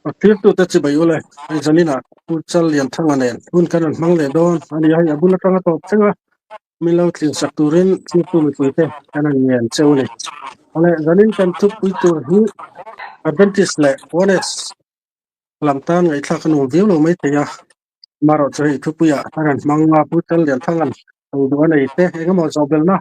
A thirtute chibai ule, hei zaninah Pu Challianthanga nen hun kan rawn hmang leh dawn a ni a, hei a bul atanga tawp thleng a, min lo tlinsak turin thirtu mipuite kan rawn ngen cheu a ni. Awle, zanin kan thupui tur hi Adventist leh Oneness lam tan ngaihthlak a nuam viau lo maithei a, marawh chu hei thupuiah a rawn hmang a, Pu Challianthanga'n sawi duh a nei te, engemaw zawhbelna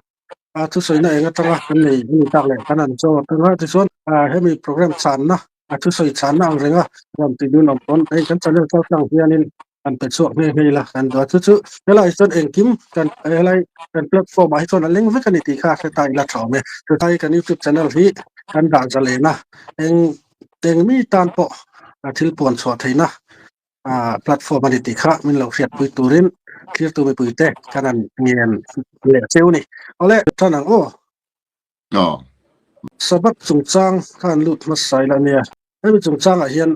a thusawina eng atanga kan nei a ni tak leh kan han zawt anga tichuan hemi program chhanna a thusawi chhanna ang renga rawn ti dun awm pawn hei kan channel kal tlang hianin kan pe chhuak nghe nghe ila kan duh a chu chu helai chuan engkim kan helai kan platform ah hi chuan a leng vek a ni tih kha hre ta ila tha awm e chutlai kan youtube channel hi kan dah zalen a eng eng mi tan pawh thil puan chhuah theihna platform a ni tih kha min lo hriatpui turin thirtu mipuite kan han ngen leh cheu ni. Awle, tan ang aw. Aw. Sabbath chungchang kha an lut hmasa ila nia. Hemi chungchangah hian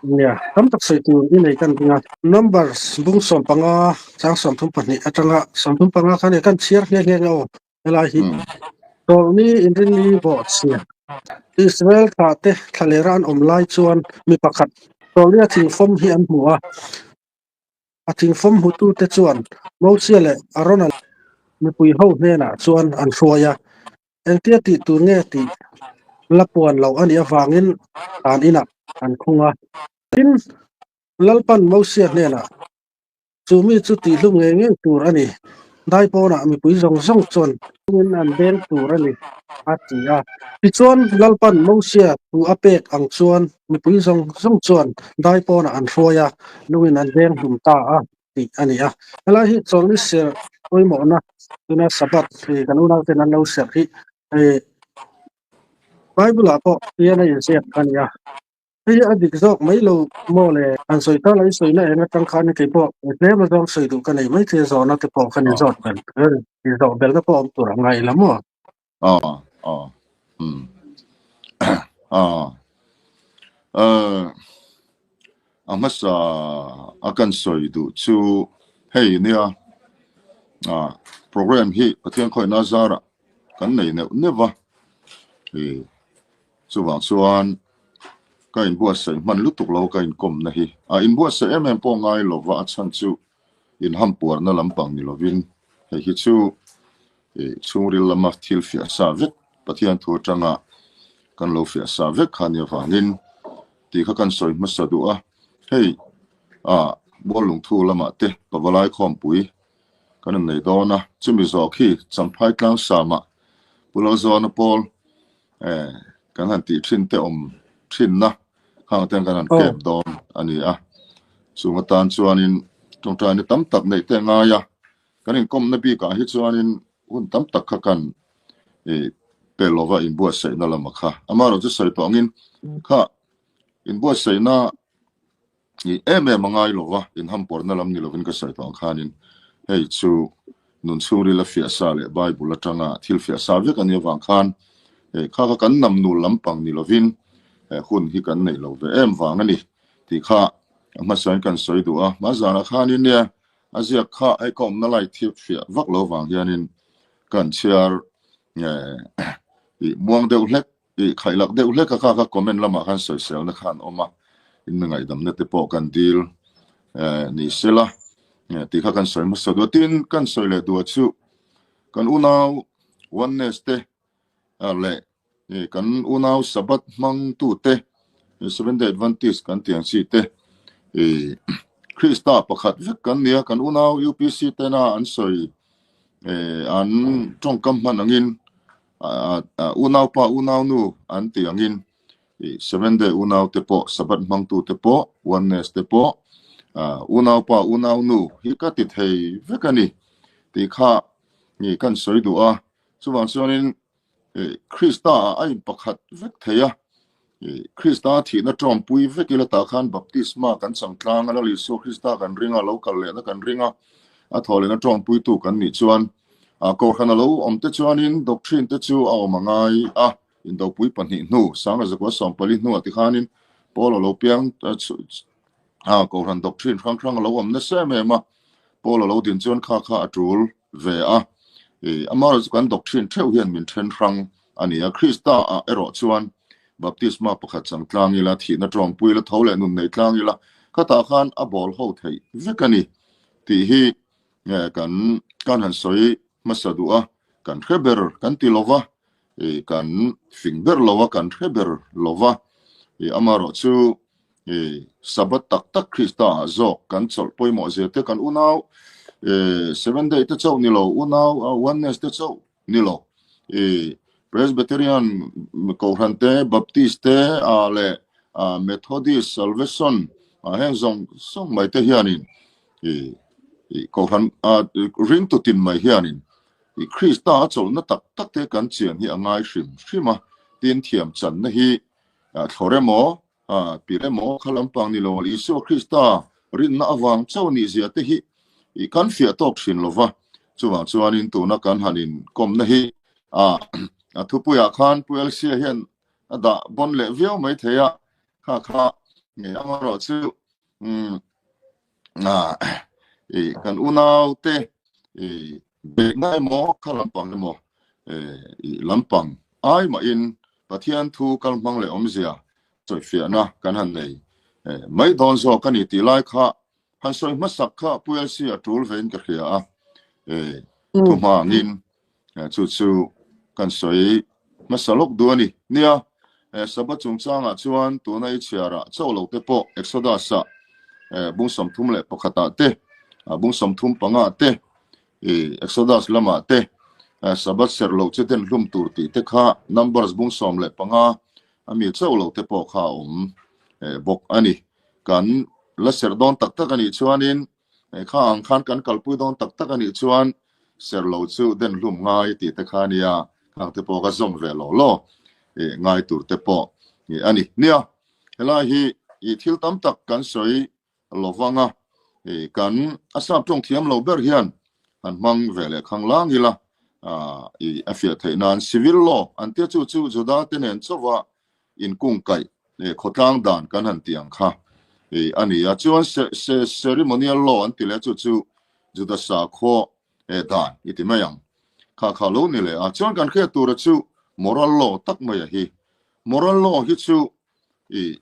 nia tam tak sawi tur i nei kan ring a. Numbers bung 15 chang 32 atanga 35 kha nia kan chhiar nghe nghe nge aw. Helai hi Chawlhni inrinni bawhchhia Israel thlahte thlalera an awm lai chuan mi pakhat Chawlhnia thingfawm hi an hmu a. A thingfawm hmutute chuan Mosia leh Arona mipui ho hnenah chuan an hruai a. Engtia tih tur nge tih la puan loh a nih avangin tan inah an khung a. Tin, Lalpan Mosia hnenah Chu mi chu tihhlum ngei ngei tur a ni. Dai pawnah mipui zawng zawng chuan chungin an beng tur a ni, a ti a. Tichuan, Lalpan Mosia thu a pek ang chuan mipui zawng zawng chuan dai pawnah an hruai a, lungin an beng hlum ta a, tih a ni a. Helai hi chawlhni serh pawimawhna tuna Sabbath kan unauten an lo serh hi Bible-ah pawh hian a inziak a ni a. Hei a dik zawk mai lo maw le? An sawi ta lo i sawina eng atang khan kei pawh tlem a zawng sawi duh ka nei mai thei a zawhna te pawh khan i zawt bel i zawh belna pawh awm tur a ngai la maw? Aw aw umm aw eh a hmasa a kan sawi duh chu hei nia ah program hi Pathian khawihna zarah kan nei neuh neuh va ih Chuvang chuan ka inbuatsaih hman lutuk lo ka inkawmna hi a inbuatsaih em em pawh ngai lova a chhan chu inhampuarna lampang ni lovin hei hi chu ih chhungril lama thil fiah sa vek Pathian thu atanga kan lo fiah sa vek kha nia vangin tih kha kan sawi hmasa duh a hei ah Muallungthu lamah te Pavalai khawmpui kan rawn nei dawn a chumi zawh khi Champhai Tlangsama Pu Lalzawna Pawl Eh, kan han tih thin te awm thinna khang ten kan han kep dawn a ni a. Chung atan chuanin tawngtaina tam tak neih te a ngai a. Kan inkawmna bikah hi chuanin hun tam tak kha kan eh pe lova inbuatsaihna lama kha. Amaherawhchu sawi tawh angin kha inbuatsaihna I em em a ngai lo va, inhampuarna lam ni lovin ka sawi tawh ang khanin hei chu nun chhungril a fiah sa leh Bible atanga thil fiah sa vek a nih avang khan hei kha kha kan namnul lampang ni lovin hun hi kan neih lo ve em vang a ni tih kha a hmasain kan sawi duh a. Hma zanah khanin nia a ziak kha hei ka awmna lai thil fiah vak lo vang hianin kan chhiar muang deuh hlek I khaihlak deuh hlek a kha kha comment lamah khan sawiselna kha an awm a, in mi ngaihdamna te pawh kan dil ni sela tih kha kan sawi hmasa duh a. Tin, kan sawi leh duh a chu kan unau Oneness te leh kan unau Sabbath hmangtu te, Seventh Day Adventist kan tih ang chi te, Krista pakhat vek kan ni a, kan unau UPC tena an sawi an tawngkam hman angin Unaupa unaunu an tih angin Seventh Day unaute pawh, Sabbath hmangtute pawh, Oneness te pawh unaupa unaunu hi ka ti thei vek a ni tih kha kan sawi duh a. Chuvang chuanin Krista ah a inpakhat vek thei a, Krista thihna tawmpui vek ila tah khan baptisma kan chang tlang a, Lal Isua Krista kan ring a, lo kal lehna kan ring a, a thawh lehna tawmpuitu kan nih chuan Kohhran a lo awm te chuanin doctrine te chu a awm a ngai a, indopui pahnih hnu, Sangrazakua 14 hnuah tikhanin Paul a lo piang a, Kohhran doctrine hrang hrang a lo awm nasa em em a, Paul a lo din chuan kha kha a tul ve a, amaherawhchu kan doctrine theuh hian min then hrang a ni a, Krista ah erawh chuan Baptisma pakhat chang tlang ila, thihna tawngpui ila, tho leh nun nei tlang ila, khatah khan a bawl ho theih vek a ni tih hi kan kan han sawi hmasa duh a, kan hre ber kan ti lo va, kan fing ber lo a, kan hre ber lo va, amaherawh chu Sabbath tak tak Krista ah zawk kan chawlh pawimawh zia te kan unau Seventh Day te chauh ni lo, unau Oneness te chauh ni lo, Presbyterian Kohhran te, Baptist te leh Methodist, Salvation heng zawng zawng mai te hianin Kohhran ringtu tin mai hianin Krista a chawlhna tak tak te kan chian hi a ngai hrim hrim a, tin thiam channa hi thlawr emaw Pi emaw kha lampang ni lo Isua Krista rinna avang chauh nih zia te hi i kan fiah tawk thin lo va. Chuvang chuanin tuna kan han inkawmna hi a thupuiah khan Pu Elsia hian a dah bawn leh viau mai thei a, kha kha amaherawh chu kan unaute Beihna emaw, kha lampang emaw, i lampang ai mahin Pathian thu kal hmang leh awmzia sawifiahna kan han nei mai dawn zawk a ni tih lai kha han sawi hmasak kha Pu LC a tul vein ka hria a, thu hmangin chu chu kan sawi hmasa lawk duh a ni. Nia, Sabbath chungchangah chuan tuna i chhiarah chauh lo te pawh Exodus-ah bung 31 ah te, bung 35 ah te, Exodus lamah te, Sabbath serh loh che den hlum tur tih te kha Numbers bung 15 a mi chauh lo te pawh kha a awm bawk a ni. Kan la serh dawn tak tak a nih chuanin kha ang khan kan kalpui dawn tak tak a nih chuan serh lo chu den hlum ngai tih te kha a nia, khang te pawh ka zawm ve lo law ngai tur te pawh a ni. Nia, helai hi thil tam tak kan sawi lo vang a, kan a sap tawng thiam lo ber hian han hmang ve leh khang lang ila a fiah theih nan civil law an tia chu chu Juda te nen chauha inkungkaih khawtlang dan kan han tih ang kha a ni a. Chuan ceremonial law an ti leh chu chu Juda sakhaw dan i ti mai ang kha kha lo ni leh a. Chuan kan hriat tura chu moral law tak mai a hi. Moral law hi chu I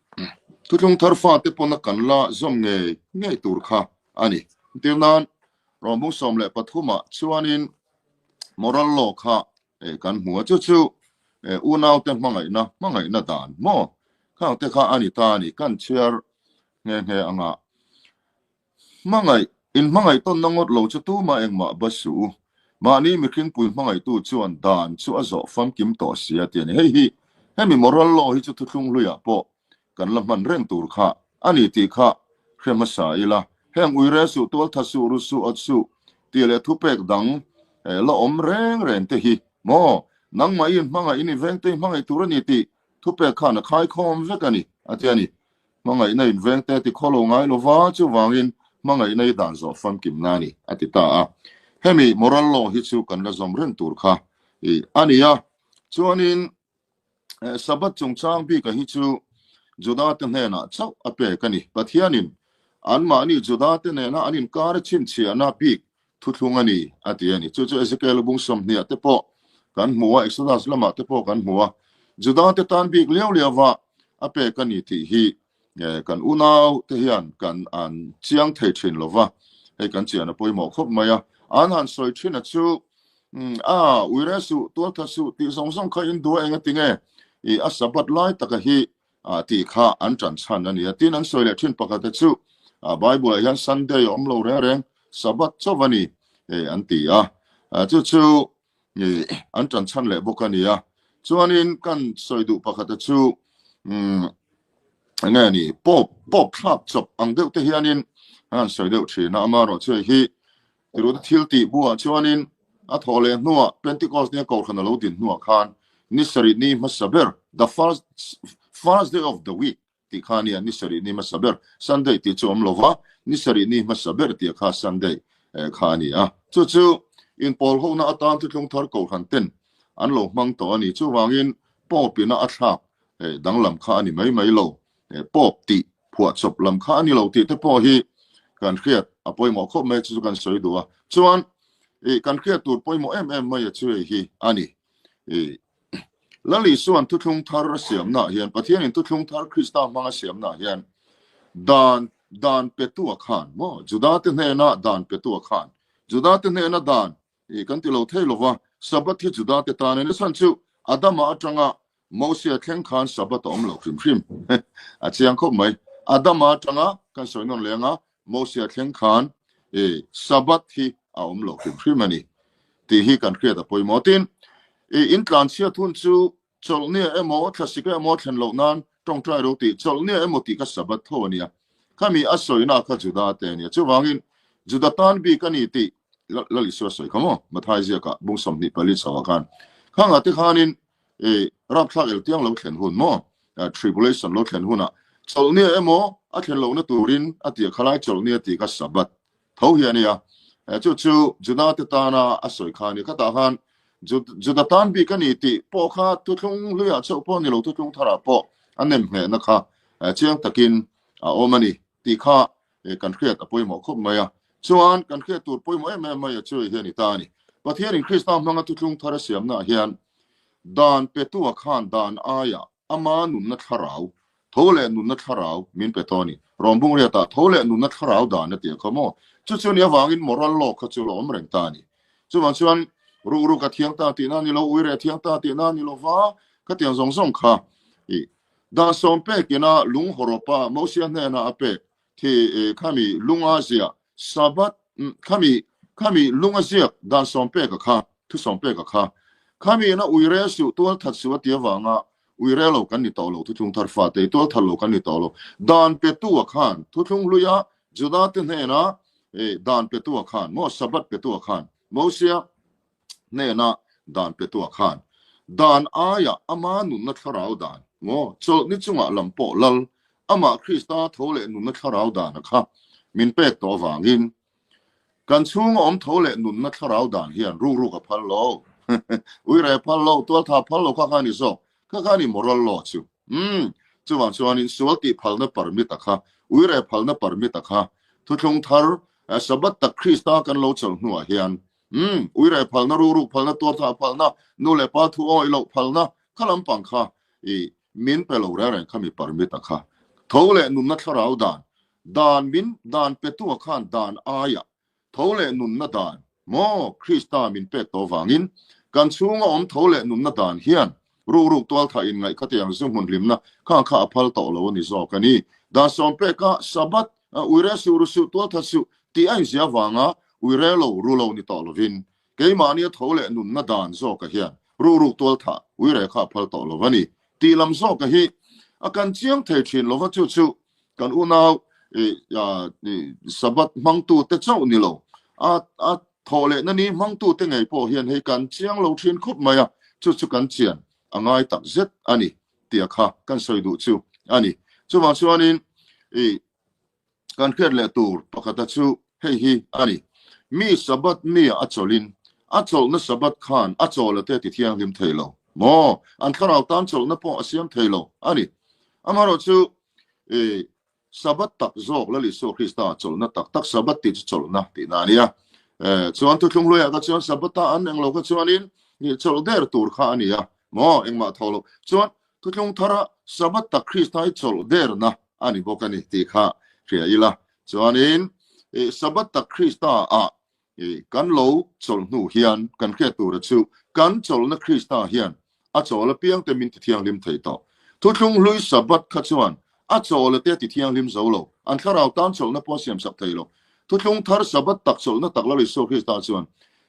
thuthlung thar fate pawna kan la zawm ngei ngei tur kha a ni. Entir nan, Rawmbung 13 ah chuanin moral law kha kan hmu a, chu chu unaute hmangaihna, hmangaihna dan maw? Khangte kha a ni ta a ni, kan chhiar nghe nghe anga. Hmangaih, in hmangaih tawnna ngawt lo chu tumah engmah ba suh u. Mahni mihringpui hmangaihtu chuan dan chu a zawh famkim tawh si a ti a ni. Hei hi, hemi moral law hi chu thuthlung hluiah pawh kan la hman reng tur kha a ni tih kha hre hmasa ila. Heng uire suh, tualtha suh, ru suh, awt suh tih leh thupek dang la awm reng reng te hi maw nangmah i inhmangaih in i vengte i hmangaih tur a ni tih thupek khan a khaikhawm vek a ni a ti a ni. Hmangaihna invengte ti khaw lo ngai lo va, chuvangin hmangaihna i dan zawh famkimna a ni, a ti ta a. Hemi moral law hi chu kan la zawm reng tur kha i a ni a. Chuanin Sabbath chungchang bika hi chu Judate hnenah chauh a pek a ni. Pathianin anmahni Judate nena an inkar a chhinchhiahna bik thuthlung a ni, a ti a ni. Chu chu Ezekiel bung 20 te pawh kan hmu a, Exodus lamah te pawh kan hmu a. Judate tan bik liau liauva a pek a ni tih hi kan unau te hian kan an chiang thei thin lo va, hei kan chian a pawimawh khawp mai a. An han sawi thin a chu, a uire suh, tualtha suh tih zawng zawng kha in duh a eng a ti nge? I a Sabbath lai taka hi tih kha an ṭan chhan a ni a. Tin, an sawi leh ṭhin pakhat te chu Bible-ah hian Sunday a awm lo reng reng, Sabbath chauh a ni an ti a. Chu chu an ṭan chhan leh bawk a ni a. Chuanin kan sawi duh pakhat te chu eng nge ni, Pope, Pope thlak chawp ang deuh te hianin an han sawi deuh ṭhin a. Amaherawh chu hei hi Tirute thil tih buah chuanin a thawh leh hnuah Pentecost nia Kohhran a lo din hnuah khan ni sarih ni hmasa ber, the first first day of the week tih kha a nia, ni sarih ni hmasa ber, Sunday tih chu a awm lo va, ni sarih ni hmasa ber tih kha Sunday kha a ni a. Chu chu inpawl hona atan thuthlung thar Kohhran ten an lo hmang tawh a ni. Chuvangin Pope ina a thlak danglam kha a ni mai mai lo. Pope tih phuahchawp lam kha a ni lo tih te pawh hi kan hriat a pawimawh khawp mai chu chu kan sawi duh a. Chuan i kan hriat tur pawimawh em em mai a chu hei hi a ni. I Lal Isua'n thuthlung thar a siamnaah hian, Pathianin thuthlung thar Krista hmanga siamnaah hian dan dan petu a khan maw? Judate hnena dan petu a khan. Judate hnena dan i kan ti lo thei lo va, Sabbath hi Judate tan a ni. Chhan chu Adama atanga Mosia thleng khan Sabbath a awm lo hrim hrim. A chiang khawp mai. Adama atanga kan sawi nawn leng a, Mosia thleng khan i Sabbath hi a awm lo hrim hrim a ni tih hi kan hriat a pawimawh. Tin, i intlanchhiat hun chu chawlhnia emaw thlasik emaw thlen loh nan tawngtai ro tih chawlhnia emaw tih kha Sabbath tho a nia. Khami a sawina kha Juda te a nia. Chuvangin Juda tan bik a ni tih Lal Isua sawi kha maw? Mathai ziakah bung 24 chhoah khan khangah te khanin i rapthlak eltiang lo thlen hun maw? Tribulation lo thlen hunah chawlhnia emaw a thlen lohna turin a tih a khalai chawlhnia tih kha Sabbath tho hi a nia. Chu chu Juda te tana a sawi kha a ni. Khatah khan Juda tan bik a ni tih pawh kha thuthlung hluiah chauh pawh a ni lo, thuthlung tharah pawh a nem hnehna kha chiang takin a awm a ni tih kha kan hriat a pawimawh khawp mai a. Chuan kan hriat tur pawimawh em em mai a chu hi a ni ta a ni. Pathianin Krista hmanga thuthlung thar a siamnaah hian dan petua khan dan aiah Ama nunna thlarau, tho leh nunna thlarau min pe tawh a ni. Rawmbung riatah tho leh nunna thlarau dan a ti a kha maw? Chu chu ni avangin moral law kha chu la awm reng ta a ni. Chuvang chuan ruk ruk a thiang ta tihna a ni lo, uire a thiang ta tihna a ni lo va, khatiang zawng zawng kha i dan sawm pekin a lung hawrawpa Mosia hnena a pek Khi khami lunga ziah Sabbath khami khami lunga ziak dan sawm pek a kha thu sawm pek a kha khami ina uire suh tual that suh a ti avanga uire lo kan ni tawh lo thuthlung thar fa te tual that lo kan ni tawh lo dan pe tu a khan thuthlung hluia Juda te hnena dan pe tu a khan maw Sabbath pe tu a khan Mosia hnena dan petua khan dan aia ama nunna thlarau dan maw chawlhni chungah lam pawh lal amah Krista tho leh nunna thlarau dana kha min pek tawh avangin kan chhunga awm tho leh nunna thlarau dan hian rukruk a phal lo uire phal lo tualtha phal lo kha kha ni zawk kha kha ni moral law chu umm chuvang chuanin sual tih phalna permit a kha uire phalna permit a kha thuthlung thar Sabbath tak Krista kan lo chawlh hnuah hian Umm, uire phalna, ruruk phalna, tuarthah phalna, nu leh pa thu awih loh phalna, kha lampang kha i min pe lo reng reng kha mi permit a kha. Tho leh nunna thlarau dan, dan min dan petu a khan dan aiah tho leh nunna dan maw Krista min pek tawh vangin kan chhunga awm tho leh nunna dan hian ruruk tualthah inngaih khatiang zu hmun hlimna kha kha a phal tawh lo a ni zawk a ni. Dan sawm peka Sabbath Uire suh ru suh tual that suh tih a inzia avanga uire lo ru lo ni tawh lovin keimahni a tho leh nunna dan zawka hian ruhruk tual thah uire kha a phal tawh lo a ni tih lam zawka hi a kan chiang thei thin lova chu chu kan unau Sabbath hmangtute chauh ni lo a a thawh lehna ni hmangtute ngei pawh hian hei kan chiang lo thin khawp mai a chu chu kan chian a ngai tak zet a ni. tia kha kan sawi duh chu a ni. Chuvang chuanin i kan hriat leh tur pakhata chu hei hi a ni. Mi Sabbath nia a chawlhin a chawlhna Sabbath khan a chawla te ti thianghlim thei lo maw? An thlarau tan chawlhna pawh a siam thei lo a ni. Amaherawhchu i Sabbath tak zawk Lal Isua Krista chawlhna tak tak Sabbath tih chu chawlhna tihna a nia. Chuan thuthlung hluaiah kha chuan Sabbath-a an englo kha chuanin chawlh der tur kha a ni a maw engmah tho lo. Chuan thuthlung thara Sabbath tak Krista hi chawlh derna a ni bawk a ni tih kha hria ila. Chuanin Sabbath tak Krista-ah Kan lo chawlh hnu hian kan hriat tura chu kan chawlhna Krista hian a chawl apiangte min tithianghlim thei tawh. Thuthlung hlui Sabbath kha chuan a chawl ate a tithianghlim zo lo, an thlarau tan chawlhna pawh a siamsak thei lo. Thuthlung thar Sabbath tak chawlhna tak Lal Isua Krista chuan,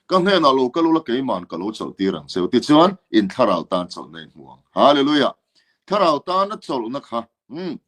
Ka hnenah lo kal ula keiman ka lo chawlh tir ang cheu tichuan in thlarau tan chawlhna in hmu ang. Hallelujah! Thlarau tana chawlhna kha,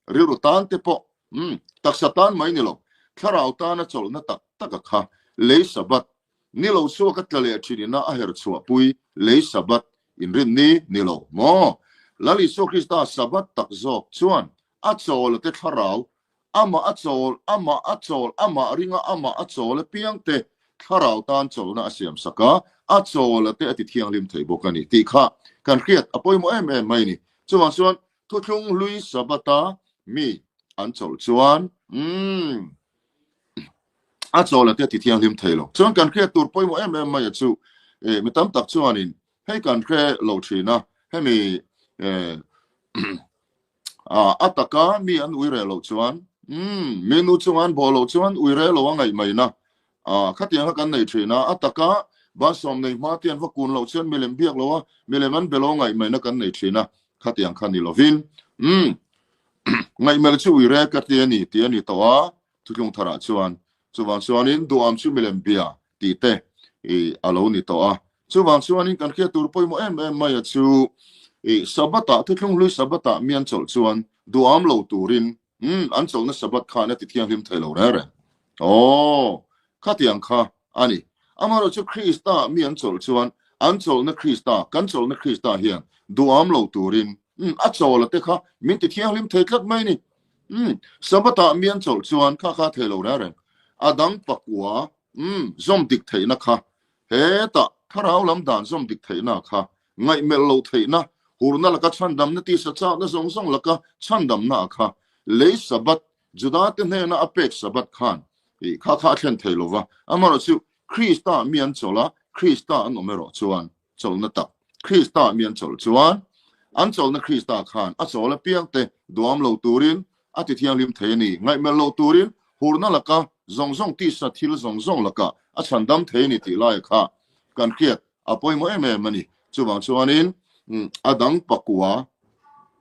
rilru tan te pawh Umm, taksa tan mai ni lo, thlarau tana chawlhna tak tak a kha, lei Sabbath, ni lo chhuak a tla leh thin ina a her chhuahpui lei Sabbath, inrin ni ni lo maw? Lal Isua Krista Sabbath tak zawk chuan a chawl a te thlarau, amah a chawl, amah a chawl, amah ringa amah a chawl apiangte thlarau tan chawlhna a siam sak a, a chawl a te a ti thianghlim thei bawk a ni tih kha kan hriat a pawimawh em em mai a ni. Chuvang chuan Thuthlung hlui Sabbath-a mi an chawlh chuan, umm, a chawl a te ti thianghlim thei lo. Chuan kan hriat tur pawimawh em em mai a chu, mi tam tak chuanin hei kan hre lo thin a. Hemi eh a taka mi an ui reh loh chuan umm mi nu chunga an bawh loh chuan ui reh lo a ngaih mai na ah khatiang kha kan nei thin a, a taka Basawm nei hma te an va kun loh chuan milem biak lo a, milem an be lo ngaih mai na kan nei thin a, khatiang kha ni lovin umm ngaihmelh chu ui reh ka ti a ni tih a ni tawh a, Thutlung tharah chuan chuvang chuanin duham chu milem bia tih te i a lo ni tawh a. Chuvang chuanin kan hriat tur pawimawh em em mai a chu i Sabbath-ah thuthlung hlui Sabbath-ah mi an chawlh chuan duham lo turin umm an chawlhna Sabbath khan a ti thianghlim thei lo reng reng. Aw, khatiang kha a ni. Amaherawhchu Krista mi an chawlh chuan an chawlhna Krista, kan chawlhna Krista hian duham lo turin umm a chawla te kha min ti thianghlim thei tlat mai a ni. Umm, Sabbath-ah mi an chawlh chuan kha kha thei lo reng reng. A dang pakua, umm, zawm dik theihna kha, hetah thlarau lam dan zawm dik theihna kha, ngaihmelh loh theihna, hurna laka chhandamna tisa chakna zawng zawng laka chhandamna kha, lei Sabbath, Juda-te hnena a pek Sabbath khan ih kha kha a thlen thei lo va. Amaherawhchu, Krista mi an chawlh a, Krista an awm erawh chuan chawlhna tak Krista mi an chawlh chuan an chawlhna Krista khan a chawl apiangte duam lo turin a ti thianghlim thei a ni. Ngaihmelh lo turin hurna laka zawng zawng tisa thil zawng zawng laka a chhandam thei a ni tih laia kha kan hriat a pawimawh em em a ni. Chuvang chuanin a dang pakua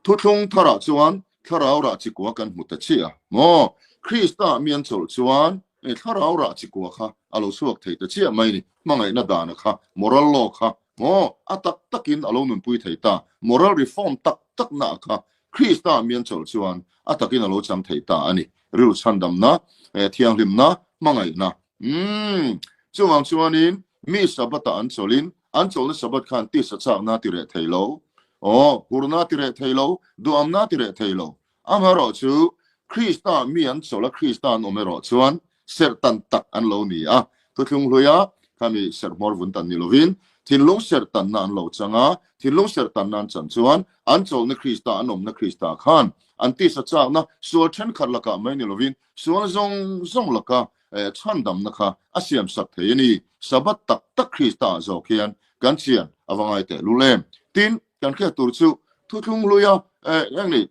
thuthlung tharah chuan thlarau rah chikua kan hmu ta chiah a maw? Krista mi an chawlh chuan thlarau rah chikua kha a lo chhuak thei ta chiah mai ni. Hmangaihna dana kha, moral law kha maw a tak takin a lo nunpui thei ta. Moral reform tak takna kha Krista mi an chawlh chuan a takin a lo chang thei ta a ni. Rilru chhandamna, thianghlimna, hmangaihna. Umm, chuvang chuanin mi Sabbath-ah an chawlhin an chawlhna Sabbath khan tisa chakna ti reh thei lo, aw, hurna ti reh thei lo, duhamna ti reh thei lo. Amaherawh chu Krista mi an chawlh a, Krista an awm erawh chuan serh tan tak an lo ni a. Thuthlung hluia khami serh hmawr vun tan ni lovin thinlung serh tanna an lo chang a, thinlung serh tanna an chan chuan an chawlhna Krista, an awmna Krista khan an tisa chakna sual thenkhat lakah mai ni lovin sual zawng zawng laka chhandamna kha a siamsak thei a ni. Sabbath tak tak Krista ah zawk hian kan chian a va ngai teh lul em. Tin, kan hriat tur chu thuthlung hluia eng ni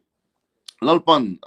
Lalpan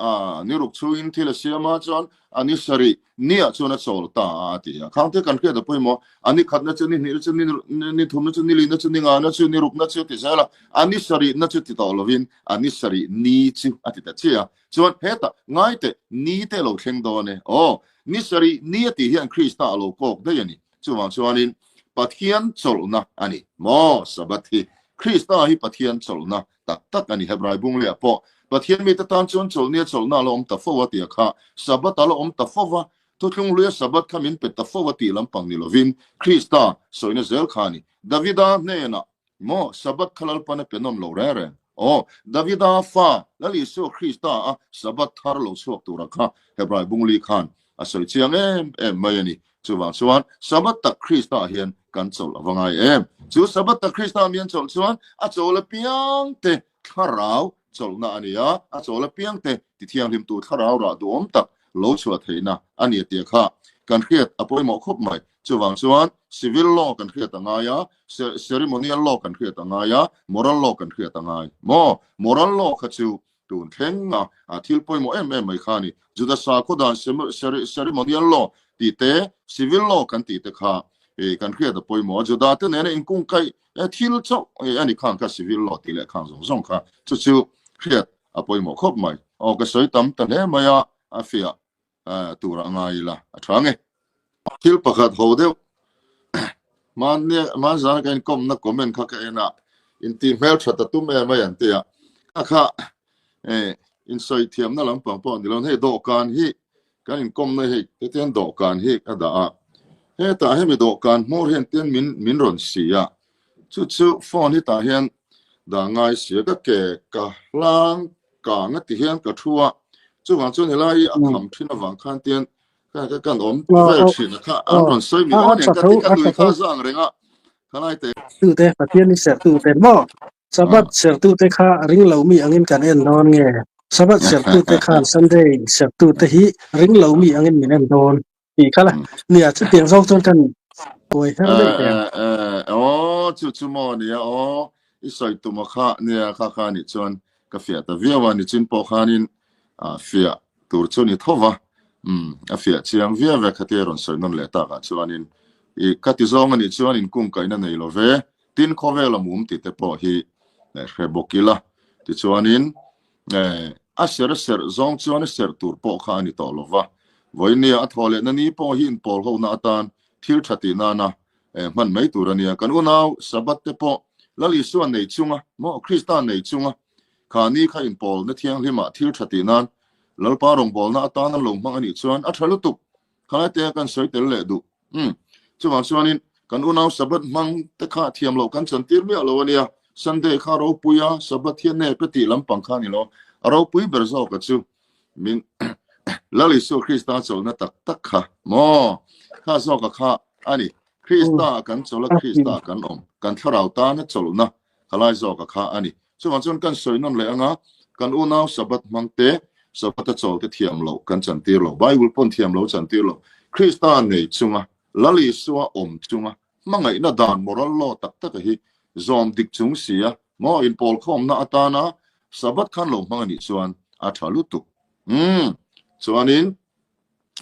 ni ruk chhungin thil a siam a chuan a ni sarih niah chuan a chawl ta a a ti a. Khang te kan hriat a pawimawh a ni khatna chu ni hnihna chu ni thumna chu ni lihna chu ni ngana chu ni rukna chu a ti zel a, a ni sarihna chu ti tawh lovin a ni sarih ni chu a ti ta chiah a. Chuan hetah ngai teh ni te lo thleng dawn e. Aw, ni sarih ni a tih hian Krista a lo kawk daih a ni. Chuvang chuanin Pathian chawlhna a ni maw? Sabbath hi Krista hi Pathian chawlhna tak tak a ni. Hebrai bung leh pawh Pathian mite tan chuan chawlhnia chawlhna a la awm ta fo a tih a kha. Sabbath a la awm ta fo va, thuthlung hluia Sabbath kha min pe ta fo a tih lampang ni lovin Krista sawina zel kha a ni. Davida hnenah Maw, Sabbath kha Lalpan a pe nawm lo reng reng. Aw, Davida fa, Lal Isua Krista a Sabbath thar lo chhuak tura kha Hebrai bungli khan a sawi chiang em em mai a ni. Chuvang chuan Sabbath tak Krista ah hian kan chawlh a va ngai em. Chu Sabbath tak Krista mi an chawlh chuan a chawl apiang te thlarau chawlhna a ni a, a chawl apiang te tithianghlimtu thlarau rah duhawm tak lo chhuah theihna a ni tia kha kan hriat a pawimawh khawp mai. Chuvang chuan civil law kan hriat a ngai a, ceremonial law kan hriat a ngai a, moral law kan hriat a ngai maw? Moral law kha chu tun thleng a thil pawimawh em em mai kha a ni. Juda sakhaw dan ceremonial law tih te, civil law kan tih te kha kan hriat a pawimawh a. Juda te nena inkungkaih thil chauh a ni khang kha civil law tih leh khang zawng zawng kha chu chu hriat a pawimawh khawp mai. Aw ka sawi tam ta hle mai a, a fiah tur a ngai ila a tha nge. Thil pakhat ho deuh hmanzana ka inkawmna comment kha ka en a, intih hmeltha ta tum em mai an ti a, kha kha insawi thiamna lampang pawh ni lo, hei dawhkan hi kan inkawmna hei hetiang dawhkan hi ka dah a, hetah hemi dawhkan hmawr hian tian min min rawn si a, chu chu phone hi tah hian dah ngai si a, ka ke ka hlang kang a ti hian ka thu a, chuvang chuan helai hi a kham thin avang khan tian ka ka kan awm vel thin a kha an rawn sawi mi aw nen ka ti ka nui kha zang reng a khalai te tu te Pathian ni serh tu te maw Sabbath serh tu te kha ring lo mi angin kan en dawn nge Sabbath serh tu te khan Sunday serh tu te hi ring lo mi angin min en dawn tih kha la nia chutiang zawk chuan kan buai her daih teh aw chu chu maw nia aw. I sawi tum a kha nia kha kha nih chuan ka fiah ta viau a, nichin pawh khanin fiah tur chu ni tho va, umm a fiah chiang viau ve khatia rawn sawi nawn leh takah chuanin i ka ti zawng a nih chuan inkungkaihna nei lo ve, tin khawvel a mum tih te pawh hi hre bawk ila, tichuanin a ser serh zawng chuan a serh tur pawh kha a ni tawh lo va, vawinia a thawh lehna ni pawh hi inpawl hona atan thil tha tih nana hman mai tur a nia. Kan unau Sabbath te pawh Lal Isua nei chunga maw Krista nei chunga kha ni kha inpawlna thianghlimah thil tha tih nan Lalpa rawngbawlna atan an lo hmang a nih chuan a tha lutuk. Khalai te kan sawi tel leh duh. Umm. Chuvang chuanin kan unau Sabbath hmang te kha thiam loh kan chantir miah lo a nia. Sunday kha ropui a, Sabbath hian nep e tih lampang kha a ni lo. A ropui ber zawka chu min Lal Isua Krista chawlhna tak tak kha maw? Kha zawka kha a ni. Krista kan chawlh a, Krista kan awm. Kan thlarau tana chawlhna khalai zawka kha a ni. Chuvang chuan kan sawi nawn leh anga kan unau Sabbath hmang te, Sabbath a chawl te thiam loh kan chantir lo. Bible pawn thiam lo chantir lo. Krista nei chunga, Lal Isua awm chunga hmangaihna dan moral law tak taka hi zawm dik chung si a, maw inpawlkhawmna atana Sabbath khan lo hmang a nih chuan a tha lutuk. Umm, chuanin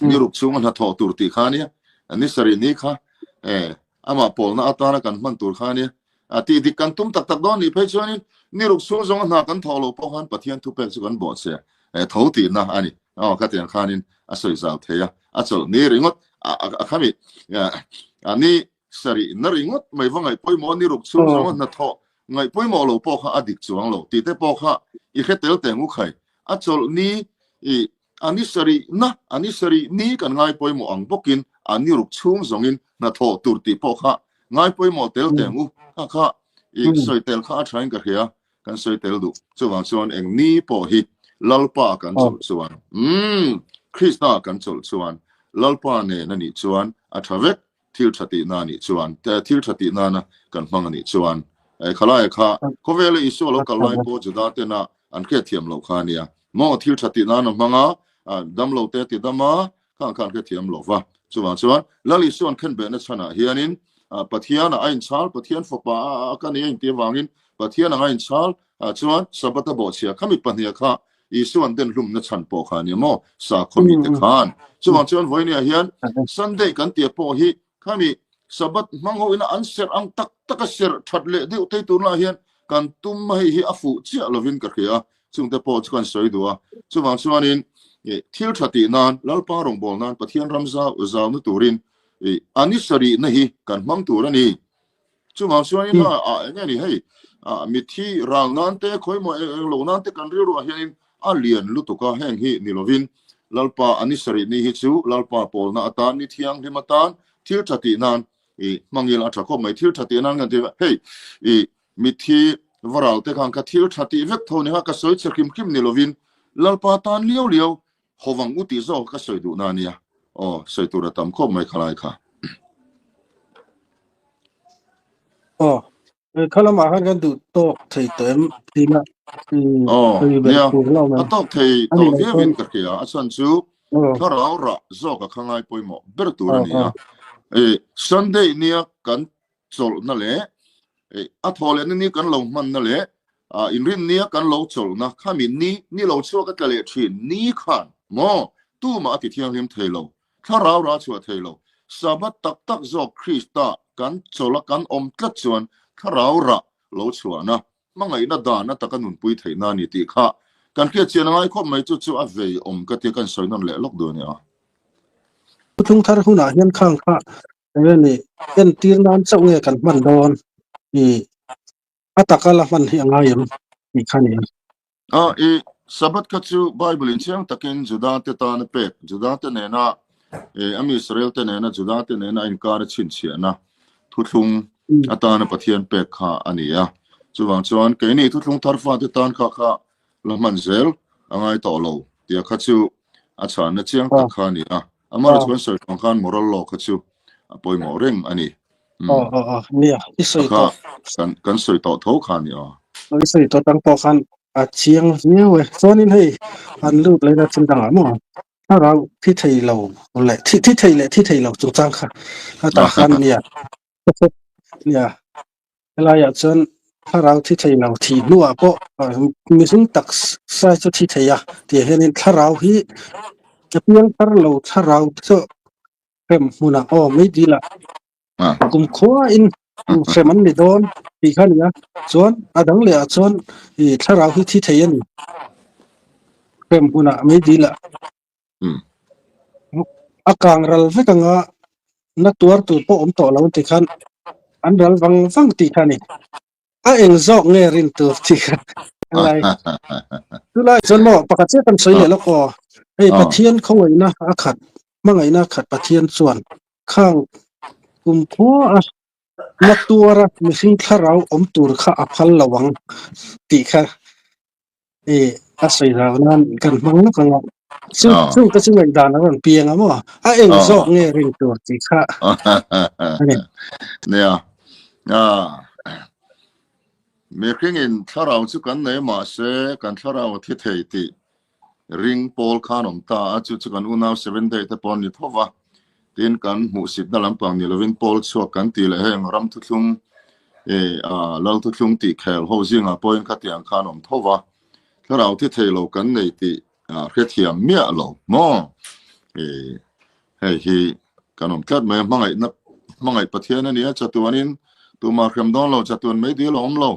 ni ruk chhunga hnathawh tur tih kha ania, ni sarih ni kha e amah pawlna atana kan hman tur kha ania, a tih dik kan tum tak tak dawn nih phei chuanin ni ruk chhung zawnga hna kan thawh loh pawh khan Pathian thupek chu kan bawhchhe e tho tihna a ni. Aw khatiang khanin a sawi zau thei a, a chawlh ni ringawt a khami a ni sarih na ringawt mai va ngaih pawimawh a ni ruk chhung zawnga hnathawh ngaih pawimawh lo pawh kha a dik chuang lo tih te pawh kha i hre tel teng u khai. A chawlh ni i a ni sarih na a ni sarih ni kan ngai pawimawh ang bawkin a ni ruk chhung zawngin hnathawh tur tih pawh kha ngai pawimawh tel teng u kha kha i sawi tel kha a thain ka hria. Kan sawi tel duh. Chuvang chuan eng ni pawh hi Lalpa kan chawlh chuan, umm, Krista kan chawlh chuan, Lalpa nen a nih chuan a tha vek, thil tha tihna a nih chuan, thil tha tih nana kan hmang a nih chuan. Khalaia kha khawvela Isua lo kal lai pawh Juda tena an hriatthiam loh kha a nia. Maw thil tha tih nana hmang a, damlo te ti dam a, Khang khan hrethiam lo va. Chuvang chuan Lal Isua'n khenbehna chhanah hianin Pathianah a inchhal, Pathian fapa a ka ni a intih avangin Pathian anga inchhal chuan Sabbath a bawhchhia khami pahniha kha Isua'n den hlumna chhan pawh kha a ni maw? Sakhaw mite khan. Chuvang chuan vawinia hian Sunday kan tia pawh hi Khami Sabbath hmang ho ina an serh ang tak tak a serh that leh deuh thei tunah hian kan tum hei hi a fuh chiah lovin ka hria a, chungte pawh chu kan sawi duh a. Chuvang chuanin thil tha tih nan, Lalpa rawngbâwl nan, Pathian ram zau zauna turin a ni sarihna hi kan hmang tur a ni. Chuvang chuanin a a eng nge ni hei mitthi ral nan te khawimaw eng lo nan te kan rilruah hianin A lian lutuk a, heng hi ni lovin Lalpa a ni sarih ni hi chu Lalpa pawlna atan, ni thianghlim atan, thil tha tih nan i hmangil a tha khawp mai. Thil tha tih nan kan ti a, hei i mitthi varal te khan kha thil tha tih vek tho ni kha ka sawi chhe hrim hrim ni lovin Lalpa tan liau liau hovang u tih zawk ka sawi duhna a nia. Aw, sawi tur a tam khawp mai khalai kha. Aw, Kha lamah khan kan duh tawk thei tawh em tina Aw, nia, a tawk thei tawh viauin ka hria. A chhan chu thlarau rah zawk a kha ngai pawimawh ber tur a ni a. Sunday nia kan chawlhna leh a thawh lehna ni kan lo hmanna leh inrin nia kan lo chawlhna khami ni ni lo chhuak a tla leh thin ni khan maw tumah a ti thianghlim thei lo. Thlarau rah chhuah thei lo. Sabbath tak tak zawk Krista kan chawlh a kan awm tlat chuan thlarau rah lo chhuahna, hmangaihna dan a taka nunpui theihna a ni tih kha kan hriat chian a ngai khawp mai. Chu chu a vei awm ka tia kan sawi nawn leh lawk duh a nia. Thuthlung thar hunah hian khang kha eng nge ni entir nan chauh nge kan hman dawn i a taka la hman hi a ngai em tih kha a ni a. A, i Sabbath kha chu Bible in chiang takin Juda te tan a pek, Juda te nena, e, ami Israel te nena, Juda te nena a inkar a chhinchhiahna thuthlung atana Pathian pek kha a ni a. Chuvang chuan keini thuthlung thar fate tan kha kha la hman zel a ngai tawh lo tia kha chu a chhanna chiang tak kha a ni a. Amah chuan sawi vang khan moral law kha chu a pawimawh reng a ni. Aw aw aw nia i sawi tawh. Kan kan sawi tawh tho kha ni aw. I sawi tawh tang pawh khan a chiang viau e. Chuanin hei an lut leh na thil dangah maw thlarau thi thei lo leh thi thi thei leh thi thei lo chungchang kha a tah khan nia nia helaiah chuan. Thlarau thi thei lo thih hnuah pawh mihring taksa chu thi thei a tih hianin thlarau hi a piang thar lo thlarau chu hrem hmunah aw mai dil ah kum khuain hrem an ni dawn tih kha a ni a, chuan a dang leh ah chuan ih thlarau hi thi thei a ni hrem hmunah mai dil ah a kang ral vek anga na tuar tur pawh awm tawh lo tih khan an ral vang vang tih kha a ni. A eng zawk nge rin tur tih kha a lai. Chulai chuan maw pakhat chiah kan sawi leh lawk aw. Hei Pathian khawngaihna a khat, hmangaihna a khat Pathian chuan khang kum khua a na tuara mihring thlarau awm tur kha a phal lo ang tih kha E, a sawi zau nan kan hmang lawk ang a. Chu chu ka chu ngaihdan a rawn piang a maw? A eng zawk nge rin tur tih kha a ni. Nia. Ah. Mihringin thlarau chu kan nei mahse kan thlarau a thi thei tih ring pawl khan awm ta a, chu chu kan unau Seven Day te pawh an ni tho va. Tin, kan hmuhsitna lampang ni lovin pawl chhuak kan tih leh heng ram thuthlung eh lal thuthlung tih khel ho zingah pawhin khatiang khan awm tho va, thlarau thi thei lo kan nei tih hrethiam miah lo maw? Eh hei hi kan awm tlat mai a, hmangaihna hmangaih Pathian a ni a, chatuanin tumah hrem dawn lo, chatuan mai dil a awm lo,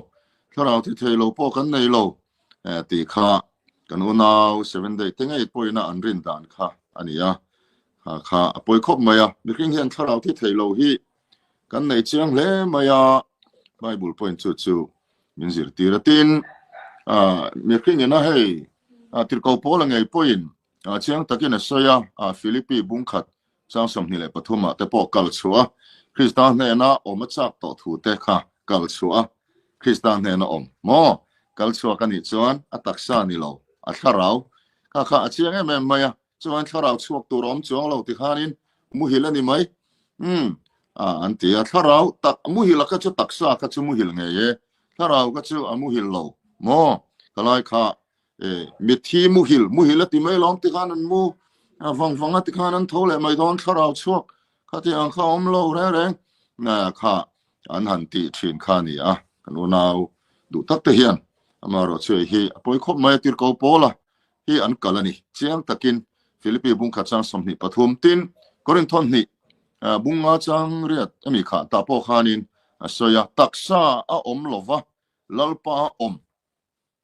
thlarau thi thei lo pawh kan nei lo eh tih kha kan unau Seven Day te ngei pawhina an rin dan kha a ni a. Kha kha a pawi khawp mai a, mihring hian thlarau thi thei lo hi kan nei chiang hle mai a, Bible pawhin chu chu min zirtir a. Tin, mihring ina hei tirhko pawl a ngei pawhin chiang takin a sawi a, Philippi bungkhat chang 23 ah te pawh kal chhuah a, Krista hnena awm a chak tawh thu te kha kal chhuah a, Krista hnena awm maw? Kal chhuak a nih chuan a taksa ni lo, a thlarau kha kha a chiang em em mai a. Chuan thlarau chhuak tur a awm chuang lo ti khanin muhil a ni mai. Umm a an ti a, thlarau tak muhil a kha chu taksa kha chu muhil ngei e, thlarau kha chu a muhil lo maw? Ka lai kha e mitthi muhil, muhil a ti mai lawm ti khan an mu vang vang a ti khan an tho leh mai dawn thlarau chhuak kha ti ang kha awm lo reng reng kha an han tih thin kha a ni a, kan unau duh tak te hian amaherawhchu hei hi a pawi khawp mai a tirko pawl a. hi an kal a ni. Chiang takin Philippi bungkhat chang 23 tin Korinth hnih bunga chang riat ami kha tah pawh khanin a sawi a, taksa a awm lova Lalpa a awm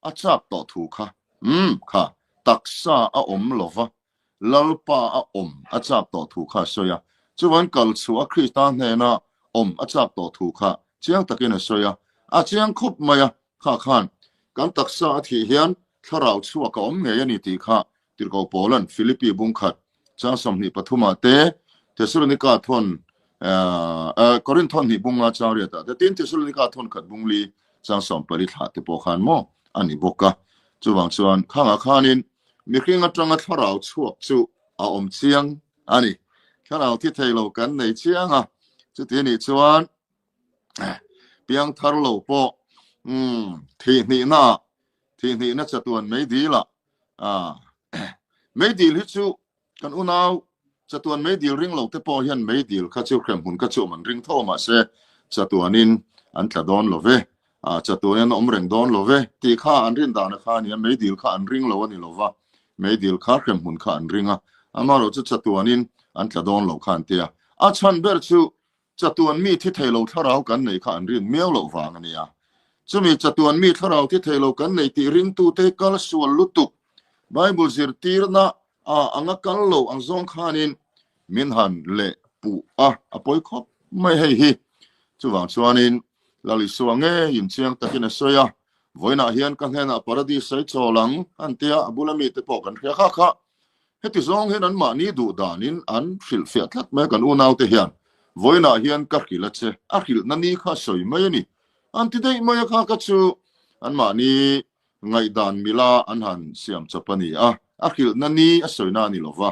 a chak tawh thu kha, umm kha taksa a awm lova Lalpa a awm a chak tawh thu kha a sawi a, chuan kal chhuah a Krista hnena awm a chak tawh thu kha chiang takin a sawi a, a chiang khawp mai a, Kha khan kan taksa a thih hian thlarau chhuak a awm ngei a ni tih kha Tirhkoh Paula'n Philippi bungkhat chang 23 ah te, Thessalonika thawn Korinth thawn hnih bunga chang riat ah te, tin Thessalonika thawn khat bung li chang 14 thlah te pawh khan maw a ni bawk a. Chuvang chuan khangah khanin mihring atanga thlarau chhuak chu a awm chiang a ni. Thlarau thi thei lo kan nei chiang a, chuti anih chuan Piang thar lo pawh thihhnihna thihhnihna chatuan meidil ah meidil hi chu kan unau chatuan meidil ring lo te pawh hian meidil kha chu hremhmun kha chu awm an ring tho mahse chatuanin an tla dawn lo ve chatuanin an awm reng dawn lo ve tih kha an rin dan kha a ni a meidil kha an ring lo a ni lo va meidil kha hremhmun kha an ring a amaherawhchu chu chatuanin an tla dawn lo kha an tia a chhan ber chu Chatuan mi thi thei lo thlarau kan neih kha an rin miau loh vang a nia. Chumi chatuan mi thlarau thi thei lo kan neih tih ringtute kal sual lutuk. Bible zirtirna ah anga kal lo ang zawng khanin min han leh puh a, a pawi khawp mai hei hi. Chuvang chuanin Lal Isua ngeiin chiang takin a sawi a, Vawiinah hian ka hnenah Paradis a i chawl ang, an tia, a bula mite pawh kan hria kha kha. Heti zawng hian anmahni duh danin an hrilhfiah tlat mai a, kan unaute hian vawiinah hian ka hrilh a che, a hrilhna ni kha sawi mai a ni. An ti daih mai a kha ka chu anmahni ngaihdan mila an han siam chawp a ni a, a hrilhna ni a sawina a ni lo va.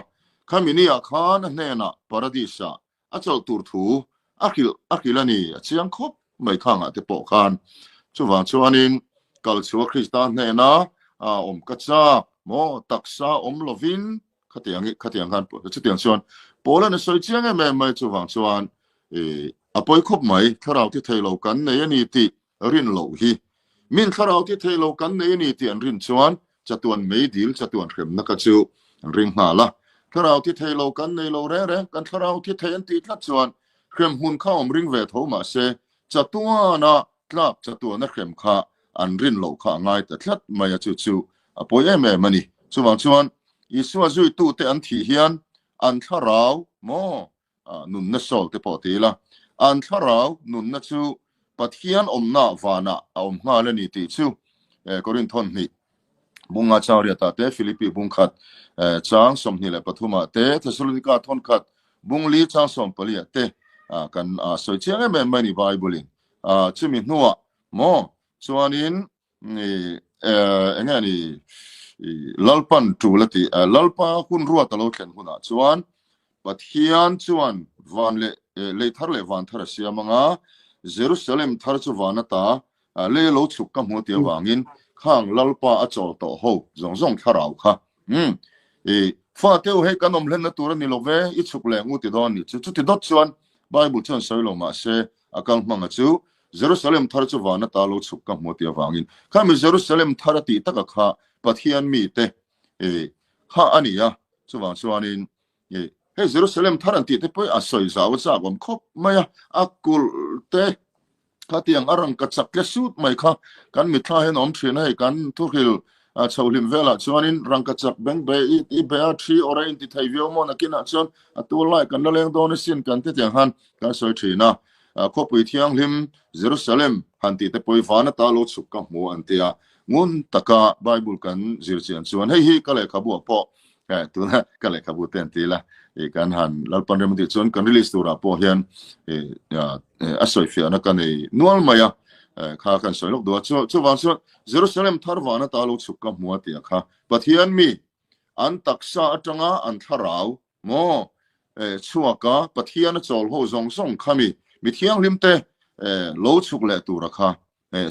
Khami niah khan a hnenah Paradis-ah A chawlh tur thu a hrilh a hrilh a ni, a chiang khawp mai khangah te pawh khan. Chuvang chuanin kalchhuah Krista hnena awm ka chak maw taksa awm lovin khatiang khatiang khan chutiang chuan Paula'n a sawi chiang em em mai chuvang chuan a pawi khawp mai thlarau thi thei lo kan nei a ni tih rin loh hi. Min thlarau thi thei lo kan nei a ni tih an rin chuan chatuan meidil chatuan hremna kha chu an ring nghal a. Thlarau thi thei lo kan nei lo reng reng, kan thlarau thi thei an tih tlat chuan hrem hmun kha awm ring ve tho mah se chatuana tlak chatuana hrem kha an rin loh kha a ngai ta tlat mai a, chu chu a pawi em em a ni. Chuvang chuan Isua zuitute an thih hian an thlarau maw nunna sawl te pawh ti ila, an thlarau nunna chu Pathian awmna vanah a awm nghal a ni tih chu Korinthon hnih bunga chang riatah te, Philippi bungkhat chang 23ah te, Thessalonika thawnkhat bungli chang 14ah te kan sawi chiang em em mai a ni Bible-in. Chumi hnuah maw chuanin eng nge ni Lalpan tul a tih Lalpa hun ruat a lo thlen hunah chuan Pathian chuan van leh lei thar leh van thar a siam ang a, Jerusalem thar chu van ata lei a lo chhuk ka hmu tih avangin khang Lalpa a chawl tawh ho zawng zawng thlarau kha i fate u hei kan awm hlenna tur a ni lo ve i chhuk leh ngu ti dawn ni chu chuti dawt chuan Bible chuan sawi lo mahse a kal hmanga chu Jerusalem thar chu van ata lo chhuk ka hmu tih avangin khami Jerusalem thar a tih taka kha Pathian mite kha a ni a, chuvang chuanin hei Jerusalem thar an tih te pawh a sawi zau a chak awm khawp mai a, a kulh te khatiang a rangka chak tle sut mai kha kan mitthla hian a awm thin a, hei kan thuhril chho hlim velah chuanin rangka chak beng be i be a thi awrh a inti thei viau maw nakinah chuan a tur lai kan la leng dawn asin kan ti tiang khan kan sawi thin a. Khawpui thianghlim Jerusalem han tih te pawh hi van ata lo chhuk ka hmu an ti a, ngun taka Bible kan zir chian chuan hei hi ka lehkhabu ah pawh tuna ka lehkhabu te an ti ila kan han Lalpan rem tih chuan kan release turah pawh hian a sawifiahna ka nei nual mai a, kha kan sawi lawk duh a, chuvang chuan Jerusalem thar van ata lo chhuk ka hmu a tih a kha Pathian mi an taksa atanga an thlarau Maw? Chhuaka Pathian a chawl ho zawng zawng kha mi mi thianghlim te lo chhuk leh tura kha